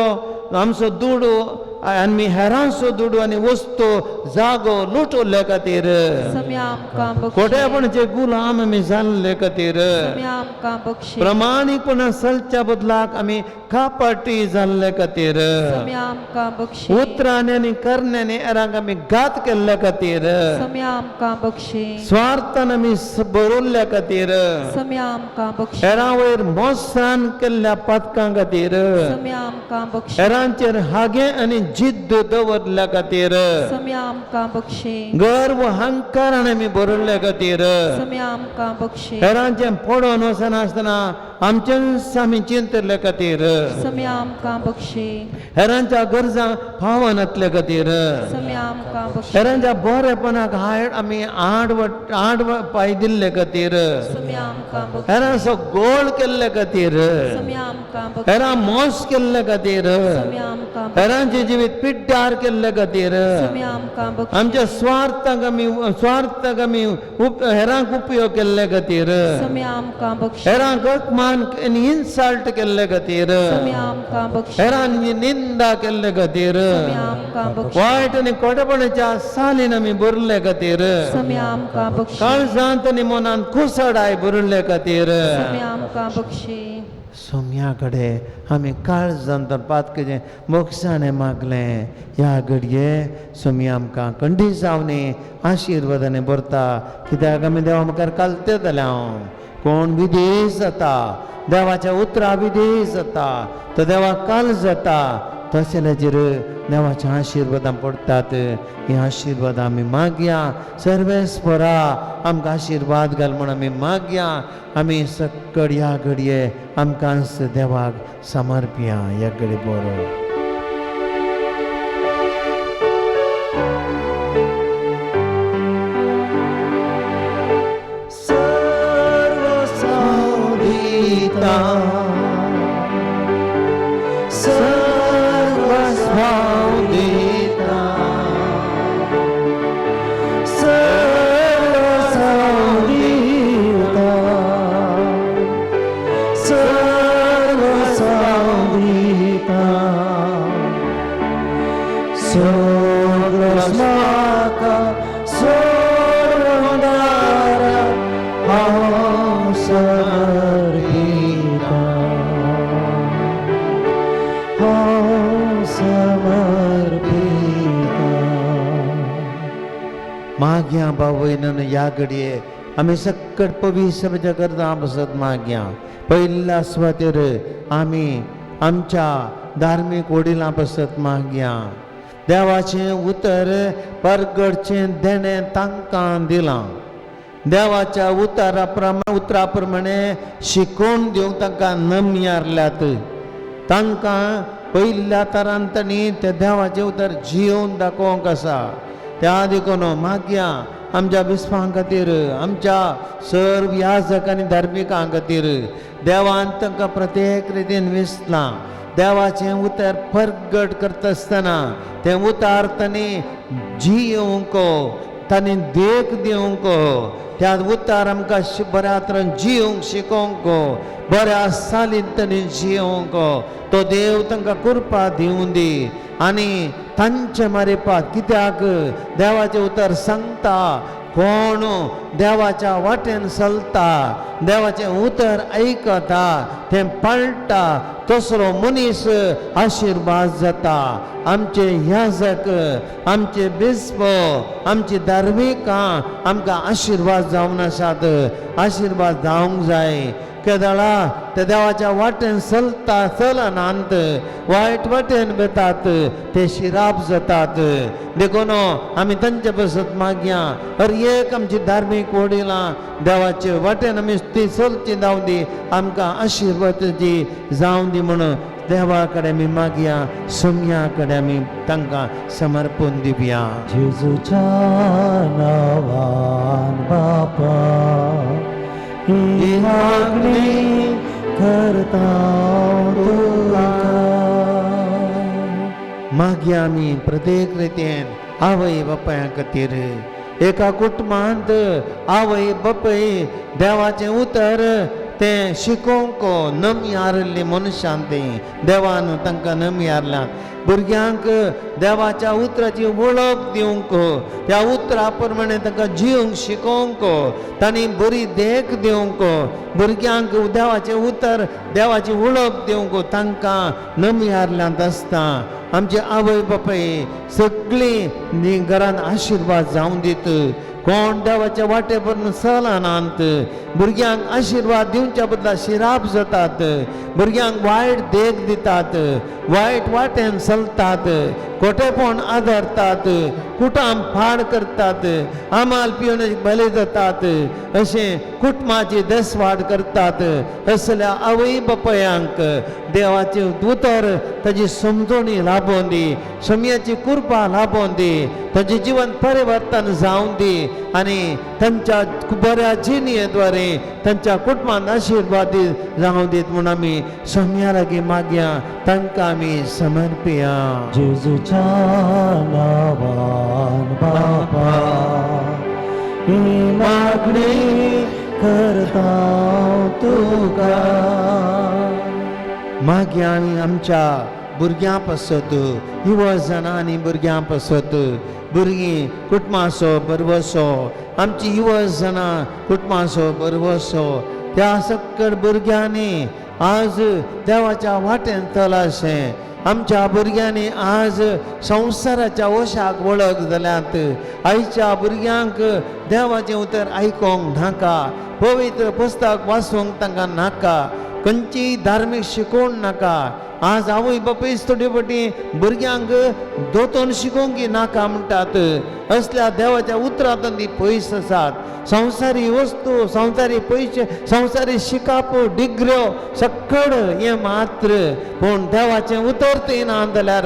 आमचो दुडू आनी हेरांचो दुडू आनी वस्तू जागो लुटवल्ले खातीर, सोम्या आमकां बक्षी. खोटेपणाचे गुलाम आमी जाल्ले खातीर, सोम्या आमकां बक्षी. प्रमाणीकपणान चलच्या बदलाक आमी कापाटी जाल्ले खातीर, सोम्या आमकां बक्षी. उतरांनी आनी करण्यांनी हेरांक आमी घात केल्ले खातीर, सोम्या आमकां बक्षी. स्वार्थान आमी बरवल्ल्या खातीर, सोम्या आमकां बक्षी. हेरां वयर मोसान केल्ल्या पातकां खातीर, सोम्या आमकां बक्षी. हेरांचेर हागे आनी जिद्द दवरल्या खातीर, सोम्या आमकां बक्षी. गर्व अहंकारान आमी बरयल्ल्या खातीर, सोम्या आमकां बक्षी. हेरांचें पडोवन वचनासतना आमचेंच आमी चिंतिल्ले खातीर, सोम्या आमकां बक्षी. हेरांच्या गरजां पावनातले खातीर, सोम्या आमकां बक्षी. हेरांच्या बरेपणाक आमी आड पांय दिल्ले खातीर, सोम्या आमकां बक्षी. हेरांचो गोळ केल्ले खातीर, सोम्या आमकां बक्षी. हेरां मोस केल्ले खातीर, सोम्या आमकां आमकां हेरांचें जिवीत पिड्ड्यार केल्ले खातीर, सोम्या आमकां बक्षी। आमच्या स्वार्थाक आमी हेरांक उपयोग केल्ले खातीर, सोम्या आमकां बक्षी। हेरांक अपमान आनी इन्सल्ट केल्ले खातीर, सोम्या आमकां बक्षी। हेरांची निंदा केल्ले खातीर, सोम्या आमकां बक्षी। वायट आनी खोटेपणाच्या सालीन आमी भरले खातीर, सोम्या आमकां बक्षी। काळजांत आनी मनांत कुसडाय भरिल्ले खातीर, सोम्या आमकां बक्षी। सोम्या कडेन आमी काळजांत पातकेचें मोगसाणें मागलें. ह्या घडये सोमी आमकां कंडिसांवनी आशिर्वादांनी भरता, कित्याक आमी देवा मुखार कालते जाल्या. हांव कोण विदेश जाता, देवाच्या उतरा विदेश जाता, तो देवाक काल जाता, तशें देवाच्या आशिर्वादां पडटात. ही आशिर्वादां आमी मागया. सर्वेस्परा आमकां आशिर्वाद घाल म्हूण आमी मागया. आमी सकड ह्या घडये आमकां देवाक समर्पया. ह्या घडये बरो माग्या बावयन ह्या घडये आमी सक्कट पवित्र करता बसत माग्या. पयल्या सुवातेर आमी आमच्या धार्मीक वडिलां बसत माग्या. देवाचें उतर परगडचें देणें तांकां दिलां. देवाच्या उतरा प्रमाणे शिकोवन दिवंक तांकां नमयारल्यात. तांकां पयल्या तरान तांणी तें देवाचें उतर जियोवन दाखोवंक आसा. त्या देखून मागया आमच्या बिस्पां खातीर, आमच्या सर्व याजक आनी धार्मिकां खातीर. देवान तांकां प्रत्येक रितीन विसलां. देवाचें उतर परगट करता आसतना तें उतर तांणी जियोवंक, तांणी देख दिवंक, त्या उतर आमकां बऱ्या तरान जियोवंक शिकोवंक, बऱ्या सालीन तांणी जियोवंक तो देव तांकां कृपा दिवं दी. आनी तांचे मारिपात कित्याक देवाचें उतर सांगता, कोण देवाच्या वाटेन चलता, देवाचें उतर आयकता, तें पाळटा, तसलो मनीस आशिर्वाद जाता. आमचे याजक, आमचे बिस्प, आमची धार्मिकां आमकां आशिर्वाद जावन आसात. आशिर्वाद जावंक जाय. केदळा ते देवाच्या वाटेन चलता चलनात, वायट वाटेन वेतात, ते शिराप जातात. देखून आमी तांचे बसत मागया. हर एक आमची धार्मीक वडिलां देवाचे वाटेन आमी ती चलची जावं दी, आमकां आशिर्वादाची जावं दी म्हणून देवा कडेन आमी मागया. सोम्या कडेन आमी तांकां समर्पण दिवया. जेजूच्या नांवान बापा ही मागणी करता तुका. मागया आमी प्रत्येक रितीन आवय बापायां खातीर. एका कुटुंबांत आवय बापाय देवाचें उतर तें शिकोवंक नमयारिल्लीं मनशां तीं देवान तांकां नमयारल्यां. भुरग्यांक देवाच्या उतराची वळख दिवंक, त्या उतरा प्रमाणे तांकां जिवंक शिकोवंक, तांणी बरी देख दिवंक, भुरग्यांक देवाचें उतर देवाची वळख दिवंक तांकां नमयारल्यांत आसता. आमचे आवय बापाय सगळीं घरान आशिर्वाद जावं दीत. कोण देवाच्या वाटे परून चलनात, भुरग्यांक आशिर्वाद दिवच्या बदला शिराप जातात, भुरग्यांक वायट देख दितात, वायट वाटेन चलतात, खोटेपण आदारतात, कुटाम फाड करतात, आमाल पिवन बले जातात, अशें कुटुंबाची दसवाड करतात. असल्या आवय बापायांक देवाचें उतर ताजी समजणी लाभोवन दी, सम्याची कृपा लाभोवन दी, ताजें जिवन परिवर्तन जावं दी आनी तांच्या बऱ्या जिणेद्वारे तांच्या कुटुंबान आशिर्वाद जावं दीत म्हूण आमी सोम्या लागीं मागया, तांकां आमी समर्पया. जेजूच्या नावान बापा ही मागणी करता तुका. मागया आमी आमच्या भुरग्यां पासत, युवा जाणां आनी भुरग्यां पासत, भुरगीं कुटुंबाचो भरवसो, आमची युवा जाणां कुटुंबाचो भरवसो, त्या सक्कड भुरग्यांनी आज देवाच्या वाटेन चलाशें. आमच्या भुरग्यांनी आज संवसाराच्या वशाक वळख जाल्यात. आयच्या भुरग्यांक देवाचें उतर आयकोंक नाका, पवित्र पुस्तक वाचूंक तांकां नाका, खंयचीय धार्मीक शिकोवण नाका. आज आवय बापूय थोडे फावटी भुरग्यांक दोतोन शिकोवंक नाका म्हणटात. असल्या देवाच्या उतरांतून ती पयस आसात. संवसारी वस्तू, संवसारी पयशे, संवसारी शिकाप, डिग्र्यो सकड हें मात्र, पूण देवाचें उतर थंय ना जाल्यार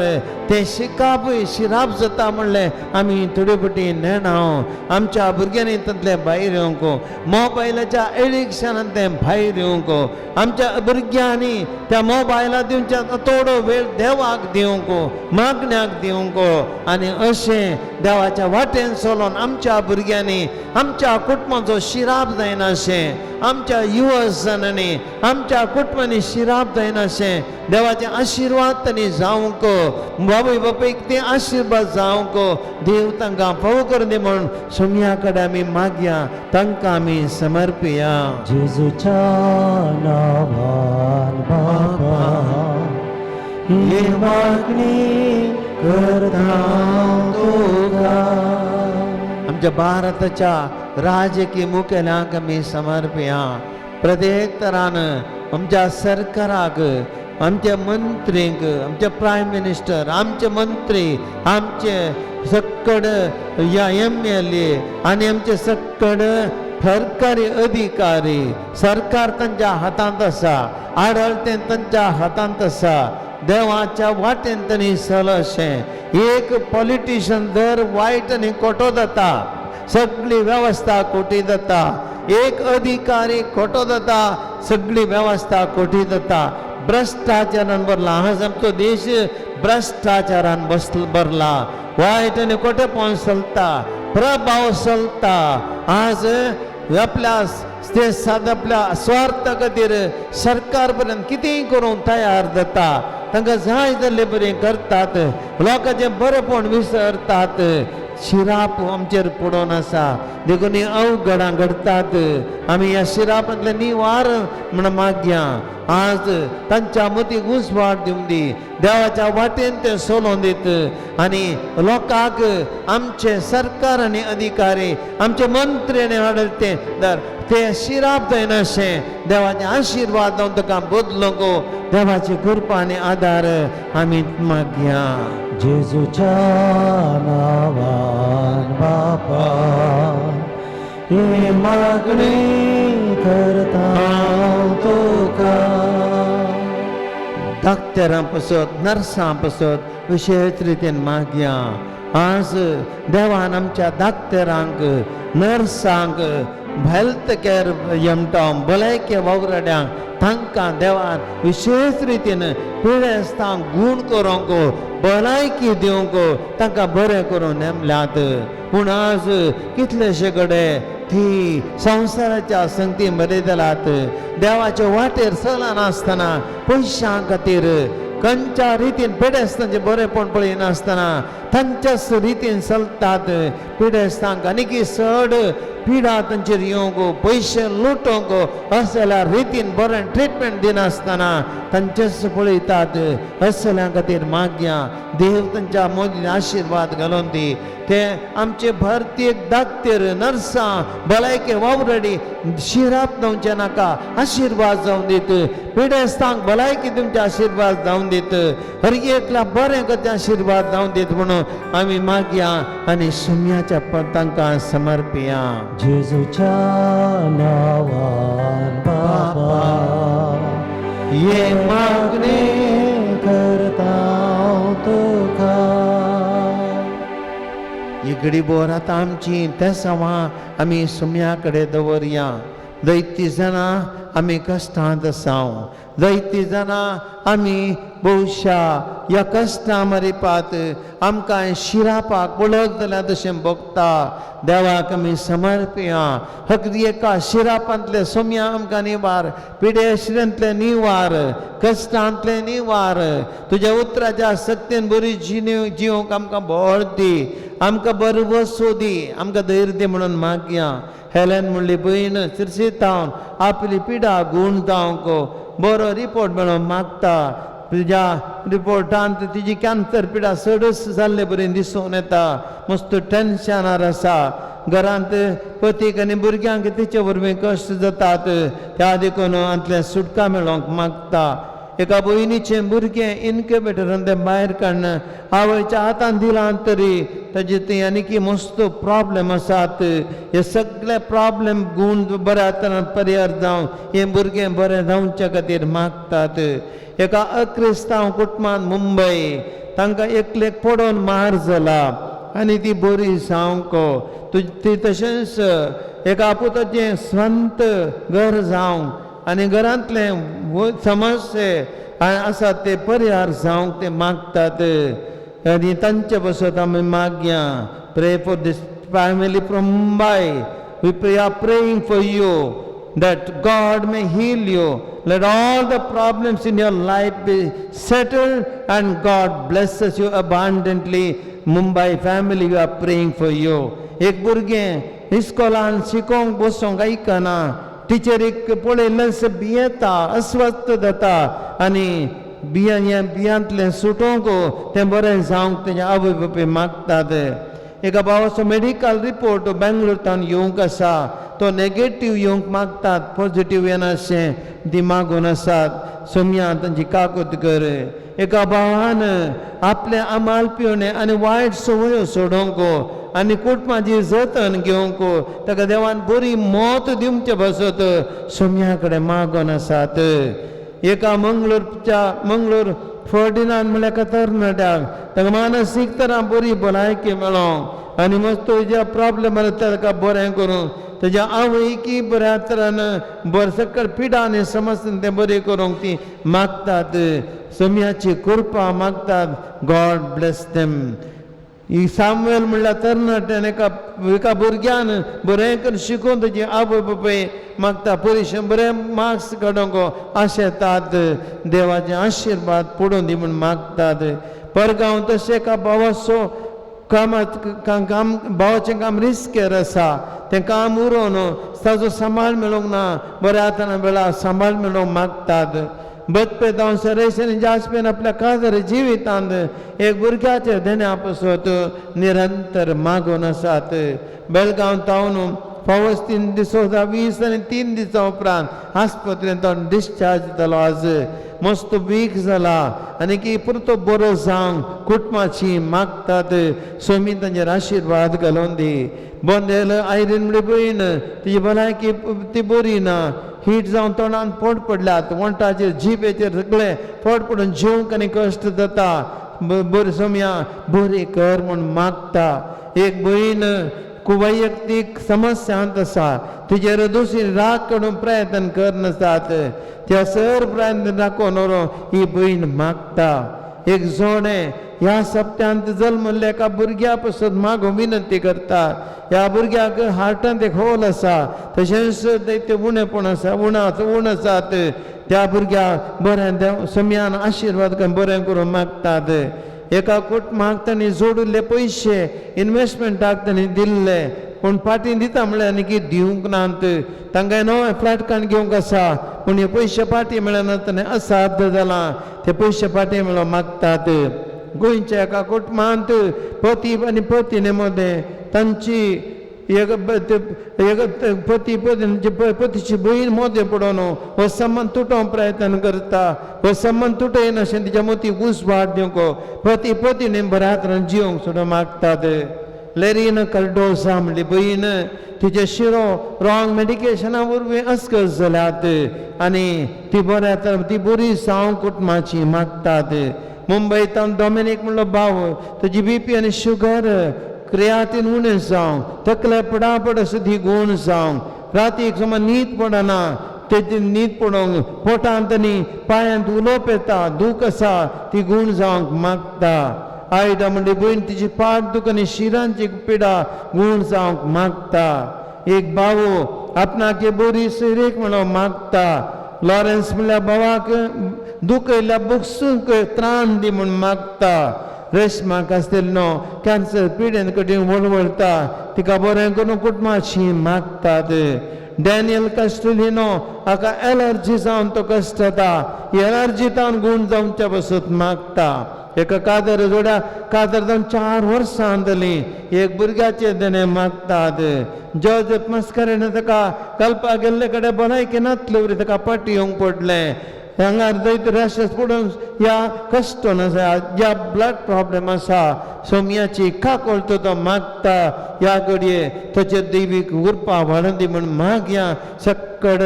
तें शिकापूय शिराप जाता म्हणलें आमी थोडे फावटी नेणा. आमच्या भुरग्यांनी तातूंतलें भायर येवंक, मोबायलाच्या एडिक्शनान तें भायर येवंक, आमच्या भुरग्यांनी त्या मोबायला दिवच्या थोडो वेळ देवाक दिवंक, मागण्याक दिवंक, आनी अशें देवाच्या वाटेन चलोन आमच्या भुरग्यांनी आमच्या कुटुंबाचो शिराप जायनाशें, आमच्या युवा जणांनी आमच्या कुटुंबांनी शिराप जायनाशें देवाचे आशिर्वाद तांणी जावंक, बाबूय बापूयक ते आशिर्वाद जावंक देव तांकां फावो करून दी म्हूण सोम्या कडेन आमी मागया, तांकां आमी समर्पया. जेजूच्या नावान बापा ही मागणी करता तुका. आमच्या भारताच्या राजकीय मुखेल्यांक आमी समर्पया. प्रत्येक तरान आमच्या सरकाराक, आमच्या मंत्रींक, आमचे प्रायम मिनिस्टर, आमचे मंत्री, आमचे सक्कड या MLA आनी आमचे सक्कड सरकारी अधिकारी, सरकार तांच्या हातांत आसा, आडळतें तांच्या हातांत आसा. देवाच्या वाटेन तांणी चलशें. एक पॉलिटिशन जर वायट आनी खोटो जाता, सगळी वेवस्था खोटी जाता. एक अधिकारी खोटो जाता, सगळी वेवस्था खोटी जाता. भ्रश्टाचारान भरला आज आमचो देश, भ्रश्टाचारान भरला. वायट आनी खोटेपण चलता, प्रभाव चलता. आज आपल्या ते साद आपल्या स्वार्थ खातीर सरकार पर्यंत कितेंय करूंक तयार जाता. तांकां जाय जाल्ले बरें करतात, लोकांचें बरेंपण विसरतात. शिराप आमचेर पडोवन आसा, देखून ही अवघडां घडटात. आमी ह्या शिरापांतले निवार म्हण मागया. आज तांच्या मतीक उजवाड दिवंक दी, देवाच्या वाटेन ते सोलोवन दीत आनी लोकांक आमचे सरकार आनी अधिकारी, आमचे मंत्री आनी आडलते ते शिराप जायनाशें देवाचे आशिर्वाद जावन ताका बदलूंक देवाची कृपा आनी आदार आमी मागया. जेजूच्या नावान बापा ही मागणी करता तुका. डाक्टरां पासत, नर्सां पासत विशेश रितीन मागया. आज देवान आमच्या डाक्टरांक, नर्सांक, हेल्थ केअर म्हणटा भलायके वावराड्यांक तांकां देवान विशेश रितीन पिडेस्तांक गूण करूंक, भलायकी दिवंक तांकां बरें करून नेमल्यात. पूण आज कितलेशे कडेन ती संवसाराच्या संगती मरेदलात. देवाचे वाटेर चलनासतना पयशां खातीर खंयच्या रितीन पिडेस्तांचें बरेंपण पळयनासतना तांच्याच रितीन चलतात. पिडेस्तांक आनीक चड पिडा तांचेर येवंक, पयशे लुटोवंक असल्या रितीन बरें ट्रिटमेंट दिनासतना तांचेच पळयतात. असल्या खातीर मागया देव तांच्या मोदीन आशिर्वाद घालून दी. ते आमचे भारतीय डाक्टर, नर्सां, भलायके वावराडी शिराप जावचें नाका, आशिर्वाद जावन दीत. पिडेस्तांक भलायकी तुमचे आशिर्वाद जावन दीत. हर एकल्या बरें करचे आशिर्वाद जावन दीत म्हणून आमी मागया आनी सुम्याच्या तांकां समर्पया. जेजूच्या नावान बापा ये मागणी करता तुका. ही घडीभर आतां आमची तेसांवां आमी सुम्या कडेन दवरया. दैती जाणां आमी कश्टांत आसाव, दैती जाणां आमी भोवशा ह्या कश्टां मरिपात आमकां शिरापाक पळत जाल्यार तशें भोगता. देवाक आमी समर्पया. हकदी एका शिरापांतले सोम्या आमकां निवार, पिडेश्रेंतले निवार, कश्टांतले निवार. तुज्या उतराच्या सक्तीन बरी जिवंक आमकां बळ दी, आमकां बरो वसो दी, आमकां धैर्य दी म्हणून मागया. हेलेन म्हणली भयण सिरसीतावन आपली पिडा गूण जावंक बरो रिपोर्ट मेळोवंक मागता. तुज्या रिपोर्टांत तिजी कॅन्सर पिडा चडच जाल्ले बरें दिसून येता. मस्त टेन्शनार आसा. घरांत पतीक आनी भुरग्यांक तिचे वरवीं कश्ट जातात, त्या देखून हांतलें सुटका मेळोवंक मागता. एका भयणीचें भुरगें इन्क्युबेटरान तें भायर काडून आवयच्या हातान दिलां तरी ताजे थंय आनीकी मस्त प्रॉब्लेम आसात. हे सगळे प्रॉब्लेम गूण बऱ्या तरान परिहार जावन हें भुरगें बरें जावच्या खातीर मागतात. एका अक्रिस्तांव कुटुंबान मुंबय तांकां एकलेक पडोवन मार जाला आनी ती बरी जावंक ती तशेंच एका पुताचें स्वंत घर जावंक आनी घरांतलें समस्ये आसात ते परिहार जावंक ते मागतात आनी तांचे बसत आमी मागया. Pray for this family from Mumbai. We are praying for you that God may heal you. Let all the problems in your life be settled and God blesses you abundantly. Mumbai family, we are praying for you. एक भुरगें इस्कोलान शिकोवंक बसोंक आयकना, टिचरीक पळयल्लेंच भियेता, अस्वस्थ जाता आनी बियां बियांतलें सुटोवंक तें बरें जावंक तेजे आवय बापूय मागतात. एका भावाचो मेडिकल रिपोर्ट बेंगलोर येवंक आसा, तो नेगेटीव येवंक मागतात, पॉजिटीव येनाशें ती मागून आसात. सोम्या तांची काकूत कर. एका भावान आपलें अमाल पिवणें आनी वायट संवयो सोडोवंक आनी कुटुंबाची जतन घेवंक ताका देवान बरी मत दिवचे बसत सोम्या कडेन मागून आसात. एका मंगळूर फर्डिनांद म्हणल्यार एका तरणाट्याक ताका मानसीक तरा बरी भलायकी मेळोंक आनी मस्त ज्या प्रॉब्लेम आसा ताका बरें करूंक तेज्या आवयकी बऱ्या तरान बरें सकल पिडा आनी समस्या तें बरें करूंक ती मागतात. सोम्याची कृपा मागतात. God bless them. ही सामुएल म्हणल्यार तरणाट्यान एका भुरग्यान बरें करून शिकोवन तेजी आवय बापूय मागता परिक्षेन बरें मार्क्स काडूंक आशेतात, देवाचे आशिर्वाद पडून दी म्हूण मागतात. परगांव तशें एका भावाचो काम भावाचें काम रिस्केर आसा, तें काम उरोवन ताजो सांबाळ मेळूंक ना, बऱ्या हातान वेळार सांबाळ मेळोवंक मागतात. बदपेदांव सरेश आनी जास्पेन आपल्या काजार जिवितांत एक भुरग्याचे देण्या पासत निरंतर मागून आसात. बेळगांव तावन फावस 3 दिसोदा 20 आनी 3 दिसां उपरांत आस्पत्रेंत डिस्चार्ज जालो. आज मस्त वीक जाला आनी की पुरतो बरो जावंक कुटुंबाची मागतात. स्वामी तांचेर आशिर्वाद घालून दी. बोंदेल आयरीन म्हणली भयण तिजी भलायकी ती बरी ना, हीट जावन तोंडान पोट पडल्यात, वंटाचेर जिबेचेर सगळें पोट पडून जेवंक आनी कश्ट जाता. बरी सोम्या बरी कर म्हूण मागता. एक भयण वैयक्तीक समस्यांत आसा, तिजेर दुसरी राग काडून प्रयत्न करनासात, त्या सर प्रयत्न राखून व्हरोन ही भयण मागता. एक जोडें ह्या सप्त्यांत जल्मल्ल्या एका भुरग्या पासून मागून विनंती करता. ह्या भुरग्याक हार्टांत एक होल आसा, तशेंच ते उणेपण आसा, उण आसात. त्या भुरग्याक बरें सम्यान आशिर्वाद करून बरें करून मागतात. एका कुटुंबाक तांणी जोडिल्ले पयशे इनवेस्टमेंटाक तांणी दिल्ले, पूण फाटीं दिता म्हळ्यार आनी की दिवंक नात. तांकां नवें फ्लॅट काडून घेवंक आसा, पूण हे पयशे फाटीं मेळना, ताणें असाध्य जालां, ते पयशे फाटीं मेळोवंक मागतात. गोंयच्या एका कुटुंबांत पती आनी पतीने मदें तांची एक पती पतीची भयण मोदें पडोवन हो संबंद तुटोवंक प्रयत्न करता. हो संबंद तुटयनाशें तिच्या मोती उजवाड दिवंक पती पतीने बऱ्या तरान जिवंक सोडून मागतात. लेरीन कर्डोसा म्हणली भयण तिचे शिरो रॉंग मेडिकेशना वरवीं अस्कस जाल्यात आनी ती बऱ्या तरान ती बरी जावंक कुटुंबाची मागतात. मुंबयतान डॉमिनीक म्हणलो भाव, तुजी बीपी आनी शुगर क्रियातीन उणें जावंक, तकले पडापड आसा ती गूण जावंक, रातीक सुमार न्हीद पडना तेजी न्हीद पडोवंक, पोटांत आनी पांयांत उलोवप येता, दूख आसा ती गूण जावंक मागता. आयडा म्हणजे भयण तिची पाट दूख आनी शिरांची पिडा गूण जावंक मागता. एक भावो आपणाक बरी सोयरीक म्हणून मागता. लॉरेन्स म्हणल्यार भावाक दूख येयल्या बुकसूंक त्राण दी म्हूण मागता. रेशमा कास्तेलनो कॅन्सर पिडेन कडेन वळवळटा, तिका बरें करून कुटुंबाची मागतात. डॅनियल कास्टेलिनो हाका एलर्जी जावन तो कश्ट जाता, ही एलर्जी तावन गूण जावच्या बसत मागता. एका कादर जोड्या कादर जावन 4 वर्सां जालीं, एक भुरग्याचें देणें मागतात. जोजफ मस्करेन ताका कल्पा गेल्ले कडेन भलायकी नातले वरी ताका पाटी येवंक पडलें. हांगार जंय रॅशस पडून ह्या कश्टन आसा, ह्या ब्लड प्रॉब्लम आसा, सोम्याची काकळतो तो मागता. ह्या घडये ताचे देवीक उरपा वाडून दी म्हूण मागया. सक्कड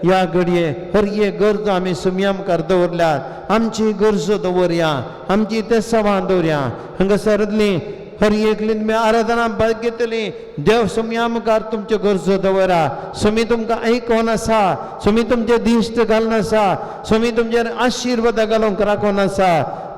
ह्या घडये हर एक गरजो आमी सोम्या मुखार दवरल्यात, आमची गरजो दवरया, आमची ते सवां दवरया. हांगासरली हर एकली तुमी आराधना भाग घेतली, देव सोम्या मुखार तुमच्यो गरजो दवरा. सोमी तुमकां आयकोन आसा, सोमी तुमचे दिश्ट घालून आसा, सोमी तुमचेर आशिर्वाद घालूंक राखून आसा.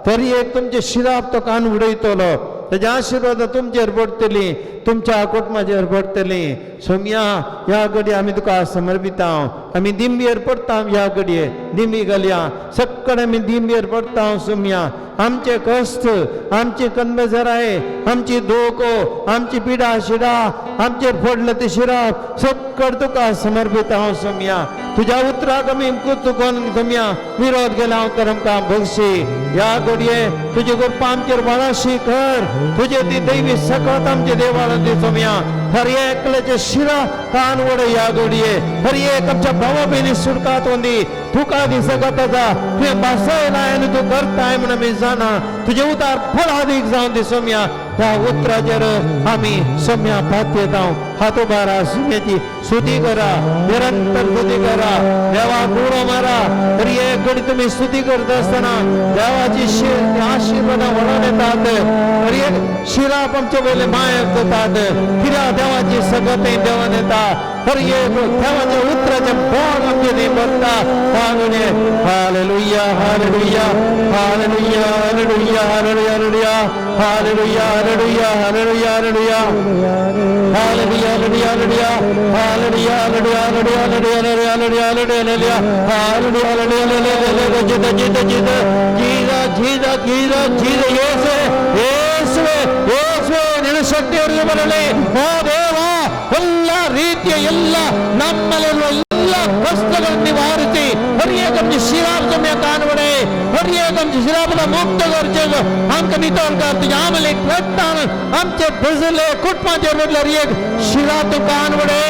तरी एक तुमचे शिराप तो कान उडयतलो, तेज्या आशिर्वाद तुमचेर पडटली, तुमच्या कुटुंबाचेर पडटली. सोम्या ह्या घडये आमी तुका समर्पिता, आमी दिंबेर पडटा, ह्या घडये दिंबी घालया, सक्कड आमी दिंबेर पडटा. सोम्या आमचे कश्ट, आमचे कन्बजराय, आमची धोको, आमची पिडा शिडा, आमचेर पडले ते शिराप सक्कड तुका समर्पिता हांव. सोम्या तुज्या उतराक आमी चुकोन सोम्या विरोध गेला हांव तर आमकां बक्षी. ह्या घडये तुजे कृपा आमचेर वाडाशी कर, तुजे ती दैवी सकत आमचे देवाळून दी. सोम्या हर एकल्याचे शिरा कान वड ह्या घडये, हर एक आमच्या भावा भयणी सुटकात दी, तुका दी सकत आसा, तुवें भासयलां आनी तूं करताय म्हूण आमी जाणा. तुजें उतार फळादीक जावन दी. सोम्या ह्या उतराचेर आमी सोम्या पातयेता. हात उबारा, सुम्याची स्तुती करा, निरंतर स्तुती करा, देवा गुरो मारा. हर एक घडी तुमी स्तुती करता आसतना देवाची आशिर्वादां व्हडोवन येतात. हर एक शिराप आमचे वयले मायक जातात, कित्याक देवाची सकत देवान येता. हर एक देवाच्या उतराचें बोल आमचें न्ही भरता. Hallelujah, hallelujah, hallelujah, hallelujah, hallelujah, hallelujah, hallelujah, hallelujah, hallelujah, hallelujah, hallelujah, hallelujah, hallelujah, hallelujah, hallelujah, hallelujah, hallelujah, hallelujah, जीत जीत जीत जीत जीत जीत जीत ಯೇಸುವೆ, ಯೇಸುವೆ, ಯೇಸುವೆ, ನಿನ್ನ ಶಕ್ತಿಯವರಿಗೆ ಬರಲಿ. ಓ ದೇವ, ಎಲ್ಲ ರೀತಿಯ ಎಲ್ಲ ನಮ್ಮಲ್ಲಿರುವ ಎಲ್ಲ ಕಷ್ಟಗಳನ್ನು ನಿವಾರಿಸಿ हरियकमची शिराप तुमी कानवडे, हरियकमची शिरापला मुक्त करचे, आमकां नितळ कर. तुज्या आमले रक्तान आमचे भिजले कुटुंबाचेर म्हटल्यार हर एक शिराप तूं कानवडे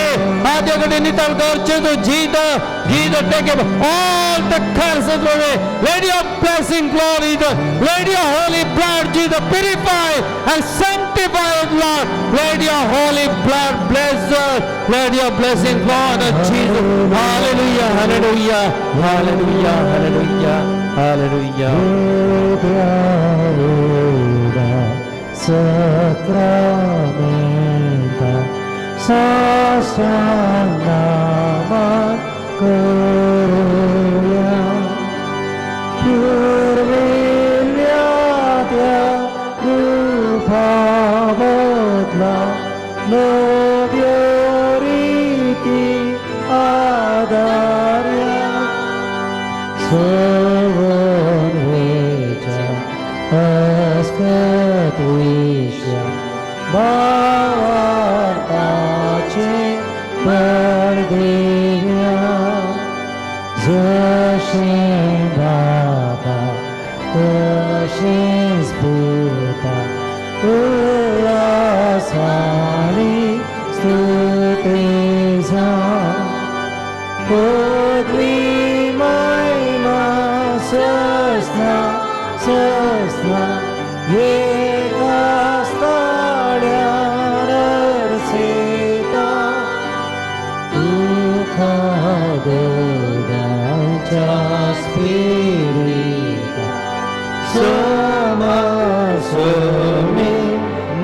आद्या कडेन नितळ करचे. तूं जीत जीत take all the curses away. Let your blessing glory, let your holy blood, Jesus, purify and sanctify us, Lord. Let your holy blood bless us. Let your blessing flow on us, Jesus. Hallelujah, hallelujah, hallelujah, hallelujah, hallelujah. Sacramenta साष्टांगामा करूया, पुर्विल्ल्या त्या रूपा बदला नव्यो रिती आदार्या, सवन वेच्या अस्कत विश्या भावार्थाचे परदेव्या, जशें बाबा तशेंच पुता उल्हासानी स्तुती जावं, पदवी महिमा सस्ना सस्ना एका स्थाड्यार अर्सिता, तुका दोगांच्या स्पिरिता समासमी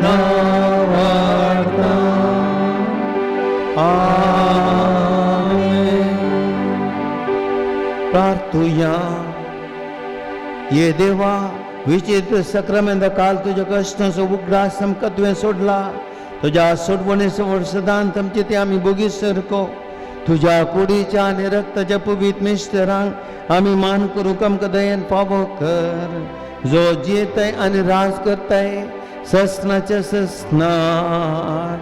नांवान. प्रार्थुया. ये देवा, विचित्र सक्रमेंत काल तुज्या कश्टांचो उगडास आमकां तुवें सोडला. तुज्या सोडवणेचो वर्सदान आमचे ते आमी बोगीस सरको. तुज्या कुडीच्या आनी रक्ताच्या पवित्र मिश्तरांक आमी मान करूंक आमकां दयेन फावो कर, जो जियेताय आनी राज करताय ससनाच्या ससनार.